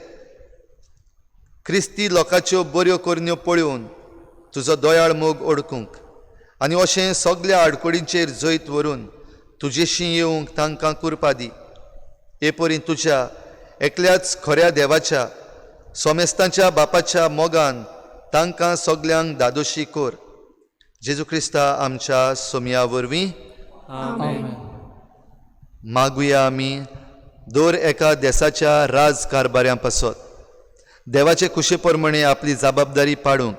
Speaker 2: क्रिस्ती लोकांच्यो बऱ्यो करण्यो पळोवन तुजो दयाळ मोग ओळखूंक आनी अशें सगल्या आडखळींचेर जैत व्हरून तुजेशी येवंक तांकां कुरपा दी. हे परी तुज्या एकल्याच खऱ्या देवाच्या सोमेस्तांच्या बापाच्या मोगान तांकां सगल्यांक दादोशी कर. जेजू क्रिस्ता आमच्या सोमया वरवीं
Speaker 3: आमेन.
Speaker 2: मागुया आमी दर एका देसाच्या राज कारभाऱ्यां पासत देवाचे कुशे प्रमाणे आपली जबाबदारी पाडूंक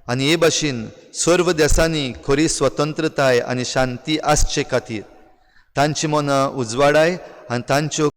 Speaker 2: आनी हे भाशेन सर्व देसांनी खरी स्वतंत्रताय आनी शांती आसचे खातीर तांची मनां उजवाडाय आनी तांच्यो